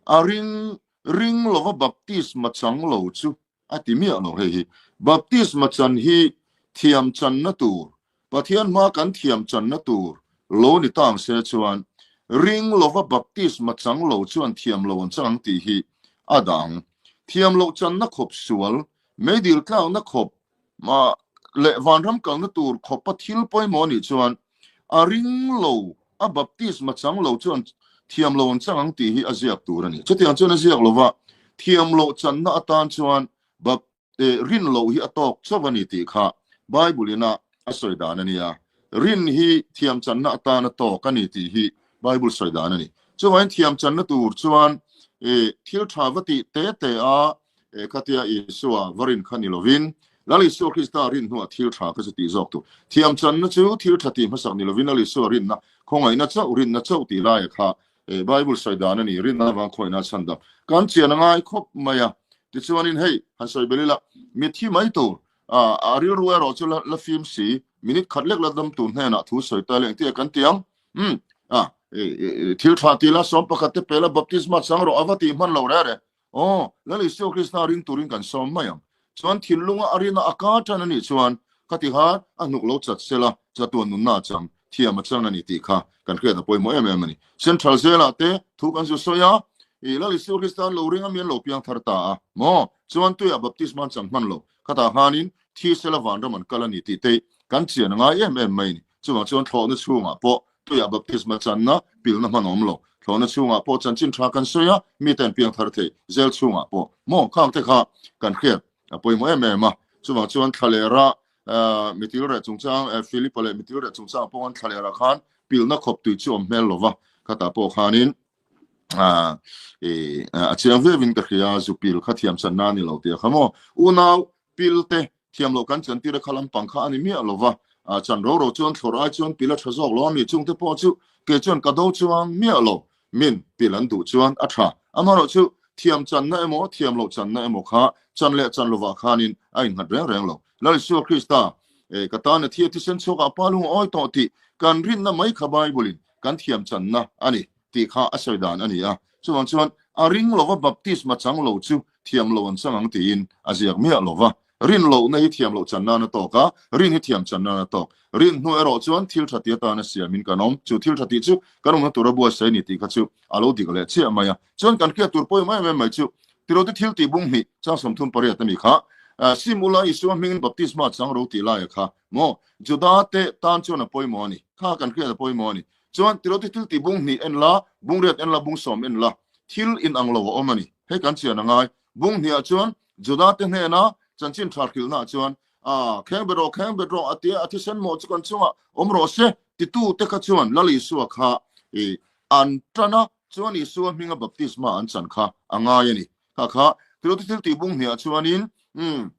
a ring ring lova baptisma chang lo chu a ti miah lo hei hi. Baptisma chan hi thiam channa tur Pathian hma kan thiam channa tur lo ni tang se chuan ring lova baptisma chang lo chuan thiam lo an chang ang tih hi a dang. Thiam loh channa khawp sual, meidil tlakna khawp leh vanram kalna tur khawpa thil pawimawh anih chuan a ring lo a baptisma chang lo chuan thiam lo an chang ang tih hi a ziak tur a ni. Chutiang chuan a ziak lova thiam loh channa atan chuan Rin loh hi a tawk chauh a ni tih kha Bible in a a sawi dan a nia. Rin hi thiam channa atan a tawk a ni tih hi Bible sawi dan a ni. Chuvangin thiam channa tur chuan thil tha va tih te te a khatia Isua va rin kha ni lovin Lal Isua Krista rin hnuah thil tha kha chu tih zawk tur. Thiam channa chu thil tha tih hmasak ni lovin Lal Isua rinna, khawngaihna chauh, rinna chauh tih laia kha Bible sawi dan a ni, rinna avang khawihna a chhan dam. Kan chian a ngai khawp mai a, tichuanin hei han sawi belh ila, mitthi mai tur, a rilru erawh chu la fim si, minute khat lek la dam tur hnenah thu sawi ta leh engtia kan ti ang? Umm, thil tha ti la, 11 te pela baptisma chang rawh a va tih hman lo reh reh. Aw, Lal Isua Krista ring turin kan sawm mai ang. Chuan thinlunga a rina a ka tan a nih chuan khati kha a hnuk lo chat sela, chatuan nunna a chang, thiam a chang a ni tih kha kan hriat a pawimawh em em a ni. Central zelah te thu kan zu sawi a, i Lal Isua Krista an lo ring a mi an lo piang thar ta a maw? Chuan tuiah baptisma an chang hman lo, khatah khanin thi sela vanram an kal a ni tih te kan chian a ngai em em mai a ni. Chuvang chuan thlawhna chhungah pawh tuiah baptisma channa pilna hman awm lo. Thlawhna chhungah pawh chanchin tha kan sawi a, mite an piang thar thei. Zel chhungah pawh maw khang te kha kan hriat a pawimawh em em a. Chuvang chuan thlalera mitil reh chungchang, Philipa leh mitil reh chungchangah pawh khan thlalera khan pilna khawp tui chu awm hmel lo va, khatah pawh khanin a chiang viauin ka hria, zu pil kha thiam channa a ni lo tih a kha maw. Unau pil te Thiam loh kan chantir a kha lampang kha a ni miah lo va, chan ro ro chuan thlawr ai chuan pil a tha zawk lo a mi chungte pawh chu kei chuan ka do chuang miah lo, min pil an duh chuan a tha. Amaherawhchu thiam channa emaw thiam loh channa emaw kha chan leh chan lovah khanin a innghat reng reng lo. Lal Isua Krista, ka tan a thi a thisen chhuakah pa lung a awi tawh tih kan rinna mai kha Bible-in kan thiam channa a ni tih kha a sawi dan a ni a. Chuvang chuan a ring lova baptisma chang lo chu thiam lo an chang ang tiin a ziak miah lo va. Rin lohna hi thiam loh chan nan a tawk a, rin hi thiam chan nan a tawk. Rin hnu erawh chuan thil tha ti atana siamin kan awm. Chu thil tha tih chu kan awmna tura buatsaih a ni tih kha chu a lo dik leh chiah mai a. Chuan kan hriat tur pawimawh em em mai chu Tirote thil tih bung hnih chang 38 a mi kha, Sim ula Isua hmingin baptisma chang ro tih laia kha maw Juda te tan chuan a pawimawh a ni. Kha kan hriat a pawimawh a ni. Chuan Tirote thil tih bung hnih en la, bung riat en la, bung sawm en la, thil inang lo a awm a ni. Hei kan chian a ngai. Bung hniah chuan Juda te hnena chanchin tha hrilhnaah chuan, A, kheng bet rawh, kheng bet rawh, a tia, a thisen mawh chu kan chungah awm rawh se, titu te kha chuan Lal Isua kha i an tan a, chuan Isua hminga baptisma an chan kha a ngai a ni. Kha kha Tirote thil tih bung hniah chuanin, umm,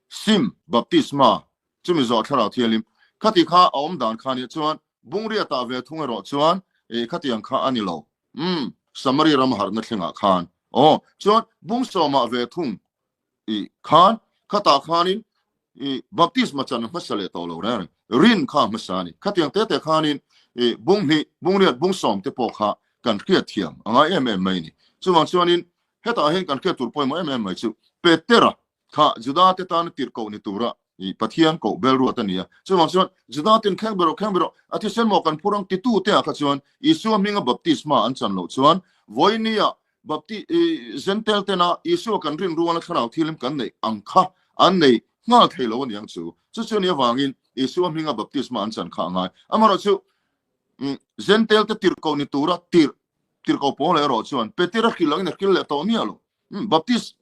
sim baptisma chumi zawh thlarau thianghlim khati kha a awm dan kha nia chuan bungriatah ve thung erawh chuan i khatiang kha a ni lo. Umm. Samari ram harhna thlengah khan. Aw, chuan bung sawmah ve thung i khan, khatah khanin i baptisma chan a hmasa leh tawh lo reng reng. Rin kha a hmasa a ni. Khatiang te te khanin i bung hnih, bung riat, bung sawm te pawh kha kan hriat thiam a ngai em em mai a ni. Chuvang chuanin hetah hian kan hriat tur pawimawh em em mai chu Petera Kha Juda te tana tirhkoh ni tura i Pathian koh bel ruat a ni a. Chuvang chuan Juda ten kheng ber rawh, kheng ber rawh, a thisen maw kan phur ang titu te ah kha chuan Isua hminga baptisma an chan loh chuan vawinia bapti i Zentel tena Isua kan rin ruala thlarau thilim kan neih ang kha an nei nghal thei lo a niang chu. Chu chu ni avangin Isua hminga baptisma an chan kha a ngai. Amaherawhchu Zentel te tirhkoh ni tura tirh tirhkoh pawl erawh chuan Petera hrilh angin a hrilh leh tawh miah lo. Baptist,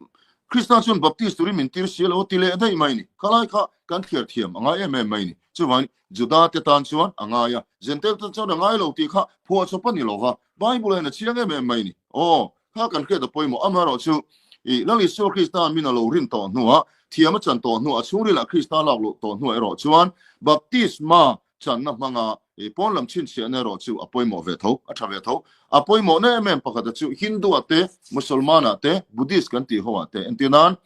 Krista chuan Baptist turin min tir si lo ti leh daih mai ni. Khalai kha kan thliar thiam a ngai em em mai ni. Chuvangin Juda te tan chuan a ngai a, Jentail tan chuan a ngai lo tih kha phuahchawp a ni lo va, Bible ah hian a chiang em em mai ni. Aw, kha kan hriat a pawimawh. Amaherawhchu, i Lal Isua Krista min a lo rin tawh hnuah, thiam a chan tawh hnuah, a chhungrilah Krista lak luh tawh hnuah erawh chuan Baptisma Channa hmanga i pawn lam chhinchhiahna erawh chu a pawimawh ve tho, a tha ve tho. A pawimawhna em em pakhata chu Hindu-ah te, Musulman-ah te, Buddhist kan tih ho-ah te entir nan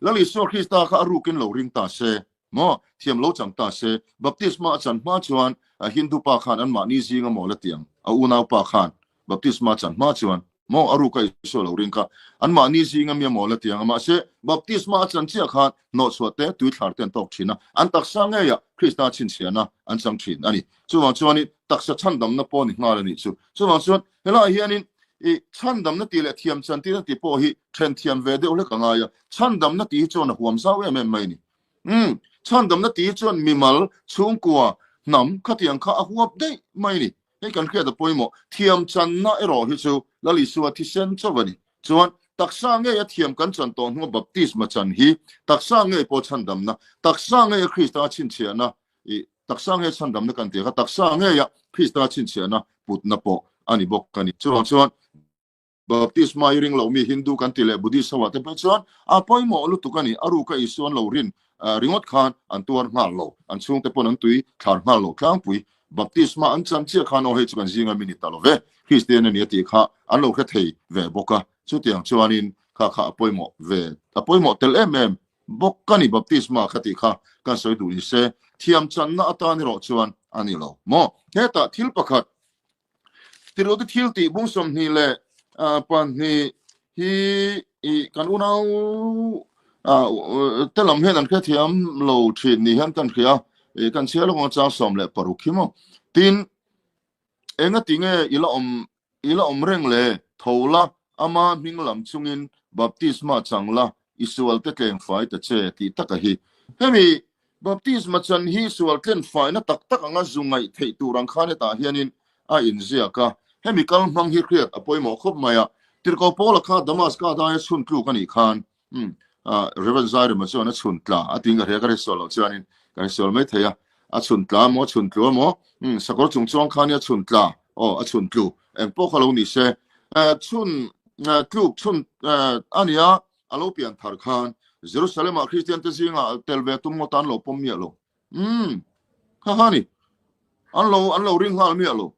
Lal Isua Krista kha a rukin lo ring ta se maw, thiam lo chang ta se, baptisma a chan hma chuan Hindu pa khan anmahni zinga maw la ti ang, a unau pa khan baptisma a chan hma chuan. Maw a ruka Isua lo ring kha anmahni zinga mi a mawl a ti ang a, mahse baptisma a chan chiah khan hnawhchhuah te, tuithlar te an tawk thin a, an taksa ngeiah Krista chhinchhiahna an chang thin a ni. Chuvang chuanin taksa chhandamna pawh ni nghal a nih chu. Chuvang chuan helaiah hianin i chhandamna tih leh thiam chan tihna tih pawh hi then thiam ve deuh hlek a ngai a, chhandamna tih hi chuan a huam zau em em mai a ni. Umm, chhandamna tih hi chuan mimal, chhungkua, hnam khatiang kha a huap daih mai a ni. Hei kan hriat a pawimawh. Thiam channa erawh hi chu Lal Isua thisen chauh a ni. Chuan, taksa ngei a thiam kan chan tawh hnua baptisma chan hi taksa ngei pawh chhandamna, taksa ngei a Krista chhinchhiahna, i taksa ngei chhandamna kan tih kha taksa ngei a Krista chhinchhiahna putna pawh a ni bawk a ni. Chuvang chuan, Baptisma i ring loh mi Hindu kan ti leh Buddhist ho ah te phei chuan a pawimawh lutuk a ni. A ruka Isua an lo rin ringawt khan an tuar nghal lo. An chhungte pawn an tui thlar nghal lo tlangpui. Baptisma an chan chiah khan aw hei chu kan zinga mi ni ta lo ve, Kristian a ni a tih kha an lo hre thei ve bawk a. Chutiang chuanin kha kha a pawimawh ve, a pawimawh tel em em bawk ka ni Baptisma kha tih kha kan sawi duh ni se. Thiam channa atan erawh chuan a ni lo maw? Hetah thil pakhat Tirute thil tih bung 22 hi i kan unau te lam hian an hrethiam lo thin ni hian kan hria i kan chhiar lawk ang chang 16 khi maw. Tin, engati nge i la awm i la awm reng le? Tho la, ama hming lam chungin baptisma chang la, i sual te tleng fai ta che tih taka hi. Hemi baptisma chan hi sual tlen faina tak tak anga zu ngaih theih tur ang khan hetah hianin a inziak a. Hemi kal hmang hi hriat a pawimawh khawp mai a. Tirhkoh Paula kha Damaska daia chhun tluk a nih khan Rev. Zairema chuan a chhun tla a tiin ka hria, ka hre sual loh chuanin ka hre sual mai thei a. A chhun tla maw, a chhun tlu a maw? Sakawr chung chuang khan hi a chhun tla, aw a chhun tlu, eng pawh kha lo ni se. Chhun tluk chhun a nia, a lo pian thar khan Jerusalem-ah Kristian te zingah tel ve tum ngawt an lo pawm miah lo. Umm, kha kha ni. An lo an lo ring nghal miah lo.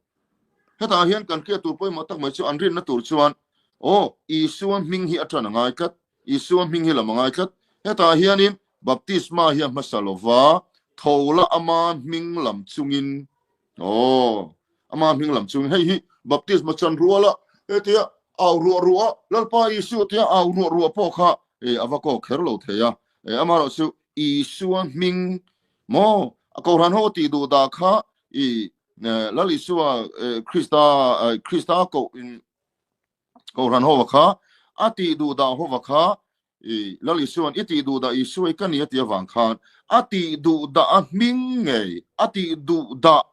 Hetah hian kan hriat tur pawimawh tak mai chu an rinna tur chuan aw Isua hming hi a tan a ngai tlat, Isua hming hi lam a ngai tlat. Hetah hianin baptisma hi a hmasa lova, tho la ama hming lam chungin Aw, ama hming lam chungin hei hi baptisma chan ruala hetia au ruah ruah Lalpa Isu tia au ruah ruah pawh kha e a va kawk kher lo thei a. E amaherawh chu Isua hming maw a Kohhran ho tih duh dah kha i Lal Isua Krista Krista koh in Kohhran hova kha a tih duh dah hova kha i Lal Isua'n i tih duh dah Isua i ka ni a tih avang khan a tih duh dah a hming ngei a tih duh dah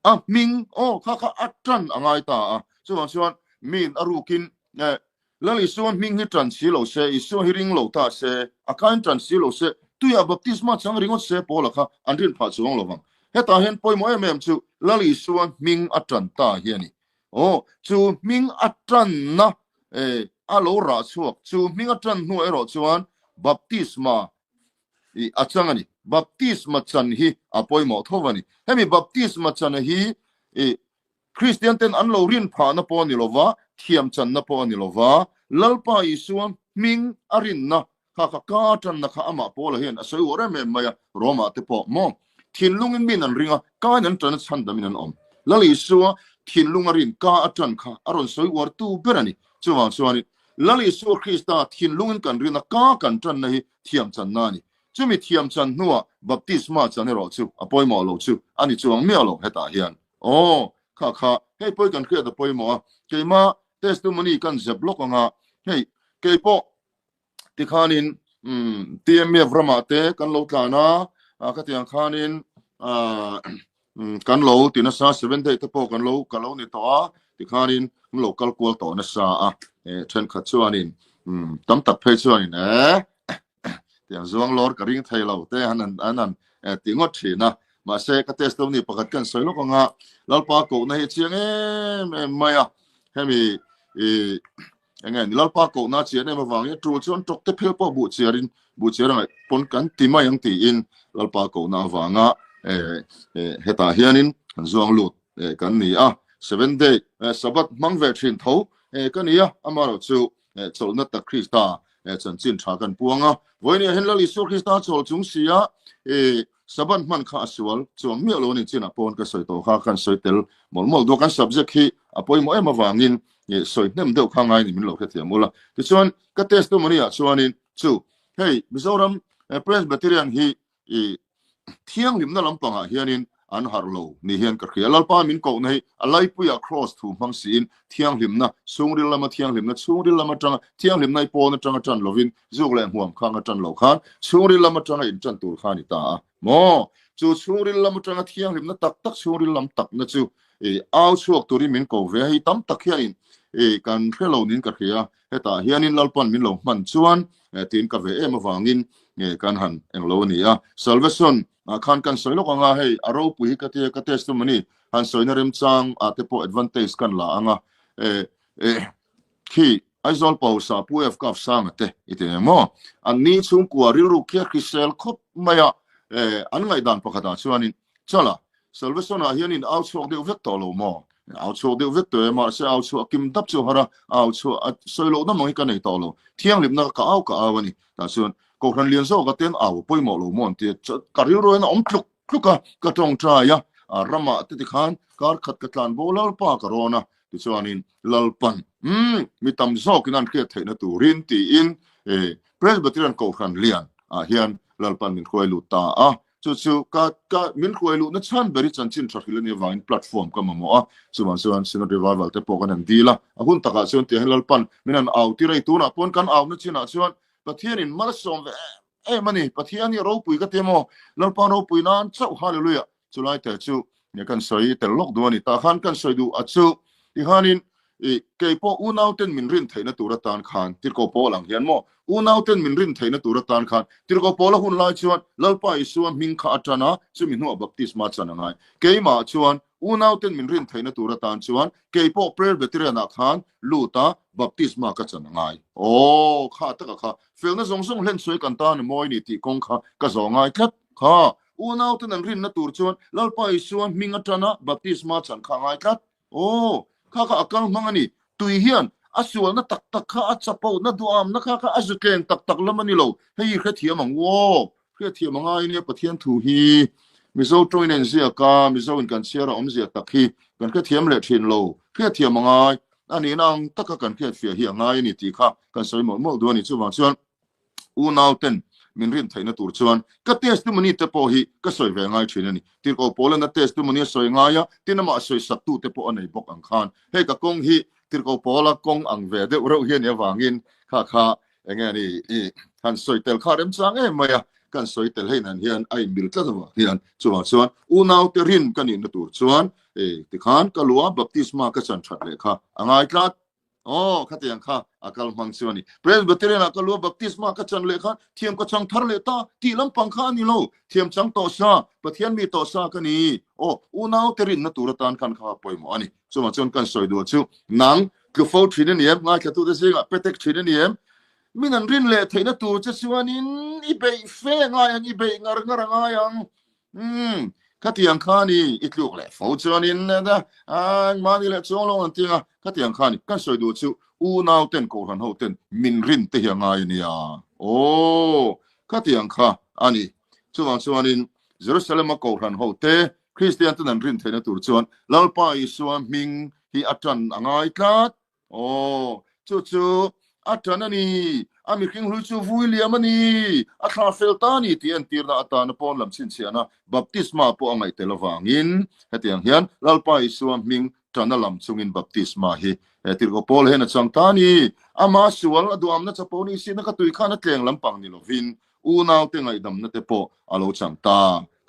a hming aw kha kha a tan a ngai ta a. Chuvang chuan miin a rukin Lal Isua hming hi tan si lo se, Isua hi ring lo ta se, a kain tan si lo se, tuiah baptisma chang ringawt se Paula kha an rin phah chuang lo vang. Hetah hian pawimawh em em chu Lal Isua hming a tan ta hi a ni. Aw, chu hming a tanna e a lo rah chhuak, chu hming a tan hnuah erawh chuan baptisma i a chang a ni. Baptisma chan hi a pawimawh tho a ni. Hemi baptisma chana hi i. Kristian ten an lo rin phahna pawh a ni lova, thiam channa pawh a ni lova, Lalpa Isua hming a rinna kha kha ka tanna kha amah Paula hian a sawi uar em em mai a, Roma te pawh maw thinlungin min an ring a, kain an tan a chhandamin an awm. Lal Isua thinlung a rin ka a tan kha a rawn sawi uar tu ber a ni. Chuvang chuanin Lal Isua Krista thinlungin kan rin a, ka kan tanna hi thiam channa a ni. Chumi thiam chan hnuah baptisma chan erawh chu a pawimawh lo chu a ni chuang miah lo hetah hian. Aw, kha kha, hei pawi kan hriat a pawimawh a, keima testimony kan zep lawk ang a, hei keipawh tikhanin umm TMF ramah te kan lo tlan a, khatiang khanin ah kan lo ti nasa, seven day te pawh kan lo ka lo ni tawh a, tikhanin kan lo kal kual tawh nasa a, thenkhat chuanin umm tam tak phei chuanin eh tiang zuang lawr ka ring thei lo te han an an an ti ngawt thin a mahse ka testimony pakhat kan sawi lawk anga lalpa kohna hi chiang em em mai a hemi i enge ni lalpa kohna chian em awangin tul chuan tok te phel pawh buh chiarin buh chiar angai pawn kan ti mai ang tiin lalpa kohna awanga hetah hianin kan zuang lut kan ni a seven day sabbath hmang ve thin tho ka ni a amarawh chu chawlhna tak Krista chanchin tha kan puang a. Vawinia hian Lal Isua Krista chawl chung si a, Sabbath hman kha a sual chuang miah lo a ni chinah pawn ka sawi tawh kha kan sawi tel mawlh mawlh duh a. Kan subject hi a pawimawh em avangin sawi hnem deuh kha ngai ni min lo hrethiam ula. Tichuan ka testimony ah chuanin chu hei Mizoram Presbyterian hi I thianghlimna lampangah hianin an harh lo ni hian ka hria. Lalpa min kohna hi a laipuiah Kraws thu hmang siin thianghlimna, chhungril lama thianghlimna, chhungril lam atanga thianghlimna i pawn atanga tan lovin zuk leh hmuam khang a tan lo khan chhungril lam atanga intan tur kha a ni ta a maw? Chu chhungril lam atanga thianghlimna tak tak chhungril lam takna chu i au chhuak turin min ko ve a, hei tam tak hianin i kan hre lo niin ka hria. Hetah hianin Lalpan min lo hman chuan tiin ka ve em avangin kan han englo a ni a. Salvation ah khan kan sawi lawk anga hei a ropui hi ka tia ka testimony han sawina remchang ah te pawh advantage kan la anga khi Aizawl Pausa Pu F Kaf Sanga te i ti eng maw? An ni chhungkua rilru khi a hrisel khawp mai a an ngaihdan pakhatah chuanin Chala, Salvation-ah hian in au chhuak deuh vek tawh lo maw? Au chhuak deuh vek tawh e, mahse au chhuah kim dap chu har a, au chhuah a sawi loh na mang hi ka nei tawh lo. Thianghlimna ka au ka au a ni. Tah chuan Kohhran lian zawka ten au a pawimawh lo maw an ti a, ka rilru hian a awm tluk tluk a, ka tawngtai a, a ramah te tikhan kar khat ka tlan bo Lalpa ka rawn a, tichuanin Lalpan, umm, mi tam zawkin an hriat theihna turin tiin Presbyterian Kohhran lian ah hian Lalpan min hruai lut ta a. Chu chu ka ka min hruai luhna chhan ber hi chanchin tha hrilh a nih avangin platform ka mamawh a, chuvang chuan Synod Revival te pawh kan han dil a, a hun takah chuan tiang hian Lalpan min han au tir a, i tunah pawn kan auna chinah chuan Pathianin malsawm ve em em a ni, Pathian hi a ropui ka ti emaw, Lalpa ropui nan chauh Hallelujah, chulai te chu kan sawi tel lawk duh a ni, tah khan kan sawi duh a chu tihanin I kei pawh unauten min rin theihna tur atan khan Tirhkoh Paul ang hian maw? Unauten min rin theihna tur atan khan Tirhkoh Paula hun lai chuan Lalpa Isua hming kha a tan a, chumi hnuah baptisma chan a ngai. Keimah chuan unauten min rin theihna tur atan chuan kei pawh Presbyterian-ah khan lut a, baptisma ka chan a ngai. Aw, kha taka kha felna zawng zawng hlen sawi kan tan a mawi ni tih kawng kha ka zawh ngai tlat kha. Unauten an rinna tur chuan Lalpa Isua hming a tan a, baptisma chan kha a ngai tlat. Aw, kha kha a kal hmang a ni. Tui hian a sualna tak tak kha a chapohna duamna kha kha a zutleng tak tak lam a ni lo. Hei hi hrethiam ang u aw. Hrethiam a ngai nia Pathian thu hi. Mizo tawngin a inziak a, Mizo in kan chhiar a awmzia tak hi kan hrethiam leh thin lo. Hrethiam a ngai. A nihna ang taka kan hriatfiah hi a ngai a ni tih kha kan sawi mawlh mawlh duh a ni. Chuvang chuan Unau ten min rin theihna tur chuan ka testimony te pawh hi ka sawi ve ngai thin a ni. Tirhkoh Paula'n a testimony a sawi ngai a, tin amah sawi sak tu te pawh a nei bawk ang khan. Hei ka kawng hi Tirhkoh Paula kawng ang ve deuh reuh hi a nih avangin kha kha enge ni i han sawi tel kha remchang em mai a, kan sawi tel hei nan hian a inmil tlat avang hian chuvang chuan unau te rin ka nihna tur chuan tikhan ka lua baptisma ka chan that leh kha a ngai tlat. Aw, khatiang kha a kal hmang chu a ni. Presbyterian ah ka lu a baptisma ka chan leh khan thiam ka chang thar leh ta tih lampang kha a ni lo. Thiam chang tawh sa, Pathian mi tawh sa ka ni. Aw, unau te rinna tur atan khan kha pawimawh a ni. Chuvang chuan kan sawi duh chu nang tlu fo thin a ni em? Ngaithlatute zingah petek thin a ni em? Min an rin leh theihna tur che chuanin i beih fe a ngai ang, i beih ngar ngar a ngai ang. Umm. Khatiang kha ni i tluk leh fo chuanin mahni leh chuang lo an ti ang a, khatiang kha ni kan sawi duh chu unau ten kohhran ho ten min rin te hi a ngai a nia. Aw, khatiang kha a ni. Chuvang chuanin Jerusalem-a kohhran ho te Kristian ten an rin theihna tur chuan Lalpa Isua hming hi a tan a ngai tlat. Aw, chu chu a ṭan a ni, a mihring hlui chu vui liam a ni, a thla fel ta a ni tih entirna atana pawn lam chhinchhiahna baptisma pawh a ngaih tel avangin hetiang hian Lalpa Isua hming ṭana lam chungin baptisma hi he tirhkoh Paul hian a chang ta a ni. Ama sual a duamna chapo ni sihna ka tui khan a tleng lampang ni lovin Unaute ngaihdamna te pawh a lo chang ta.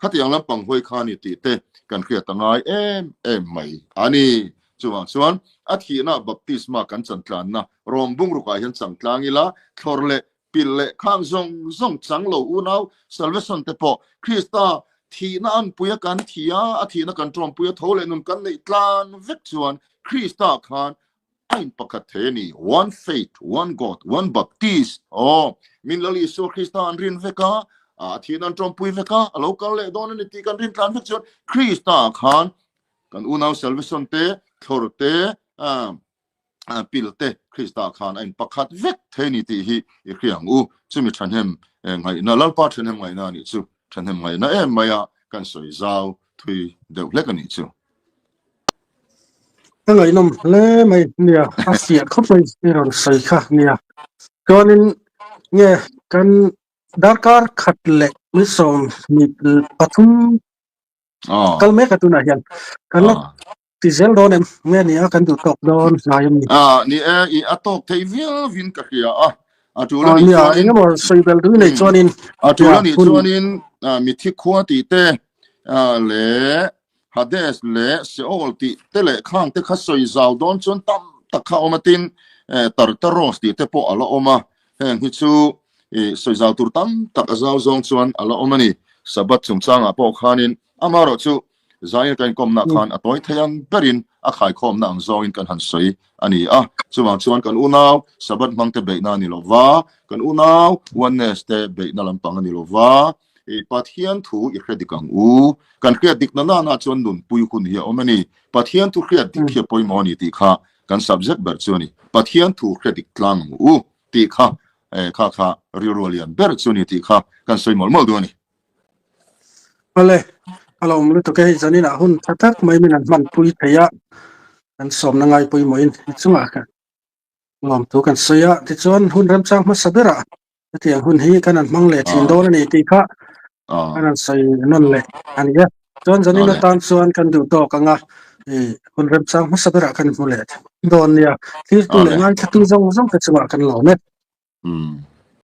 Khatiang lampang hawi kha ni tih te kan hriat a ngai em em mai a ni. Chuvang chuan a thihna baptisma kan chantlanna rawng bungrukah hian changtlang ila, thlawr leh pilh leh khang zawng zawng chang lo unau salvation te pawh Krista thihna anpui a kan thi a, a thihna kan tawmpui a tho leh nun kan neih tlan vek chuan Krista khan A in pakhat thei a ni, One faith, one God, one baptist. Aw, min Lal Isua Krista an rin vek a, a thian an tawmpui vek a, a lo kal leh dawn a ni tih kan rin tlan vek chuan Krista khan kan unau salvation te, thlawr te, pil te Krista khan a in pakhat vek thei a ni tih hi i hria ang u. Chumi thahnem ngaihna, Lalpa thahnem ngaihna a nih chu, thahnem ngaihna em mai a kan sawi zau thui deuh hlek a nih chu. Ka ngaihnawm hle mai nia, a fiah khawp mai i rawn sawi kha nia. Chuanin nge kan darkar khat leh ni 23 kal mek a tunah hian kan la ti zel dawn em? Nge ni a kan duh tawk dawn hnai em ni? Ni e, i a tawk thei viau in ka hria a, a tul a nih chuanin eng emaw sawi bel duh nei chuanin a tul a nih chuanin mithi khua tih te leh Hades leh Sheol tih te leh khang te kha sawi zau dawn chuan tam tak kha a awm a, tin Tartaros tih te pawh a la awm a, heng hi chu sawi zau tur tam tak a zau zawng chuan a la awm a ni. Sabbath chungchangah pawh khanin amaherawh chu Zion ka inkawmna khan a tawi thei ang berin a khaikhawmna ang zawngin kan han sawi a ni a, chuvang chuan kan unau Sabbath hmangte beihna a ni lo va, kan unau Oneness te beihna lampang a ni lo va, I Pathian thu i hre dik ang u. Kan hriat dik na nana chuan nunpui hun hi a awm a ni. Pathian thu hriat dik hi a pawimawh a ni tih kha kan subject ber chu a ni. Pathian thu hre dik tlang ang u tih kha kha kha rilru a lian ber chu a ni tih kha kan sawi mawlh mawlh duh a ni. Awle, a lo awm lutuk e, hei zaninah hun tha tak mai min an hmanpui thei a, kan sawmna ngai pawimawhin i chungah kha Lawmtu kan sawi a, tichuan hun remchang hmasa berah hetiang hun hi kan han hmang leh thin dawn a ni tih kha kan han sawi nawn leh a ni a. Chuan zanin atan chuan kan duh tawk ang a, hun remchang hmasa berah kan hmu leh dawn nia. Thirtu leh ngaithlatu zawng zawng te chungah kan lawm e.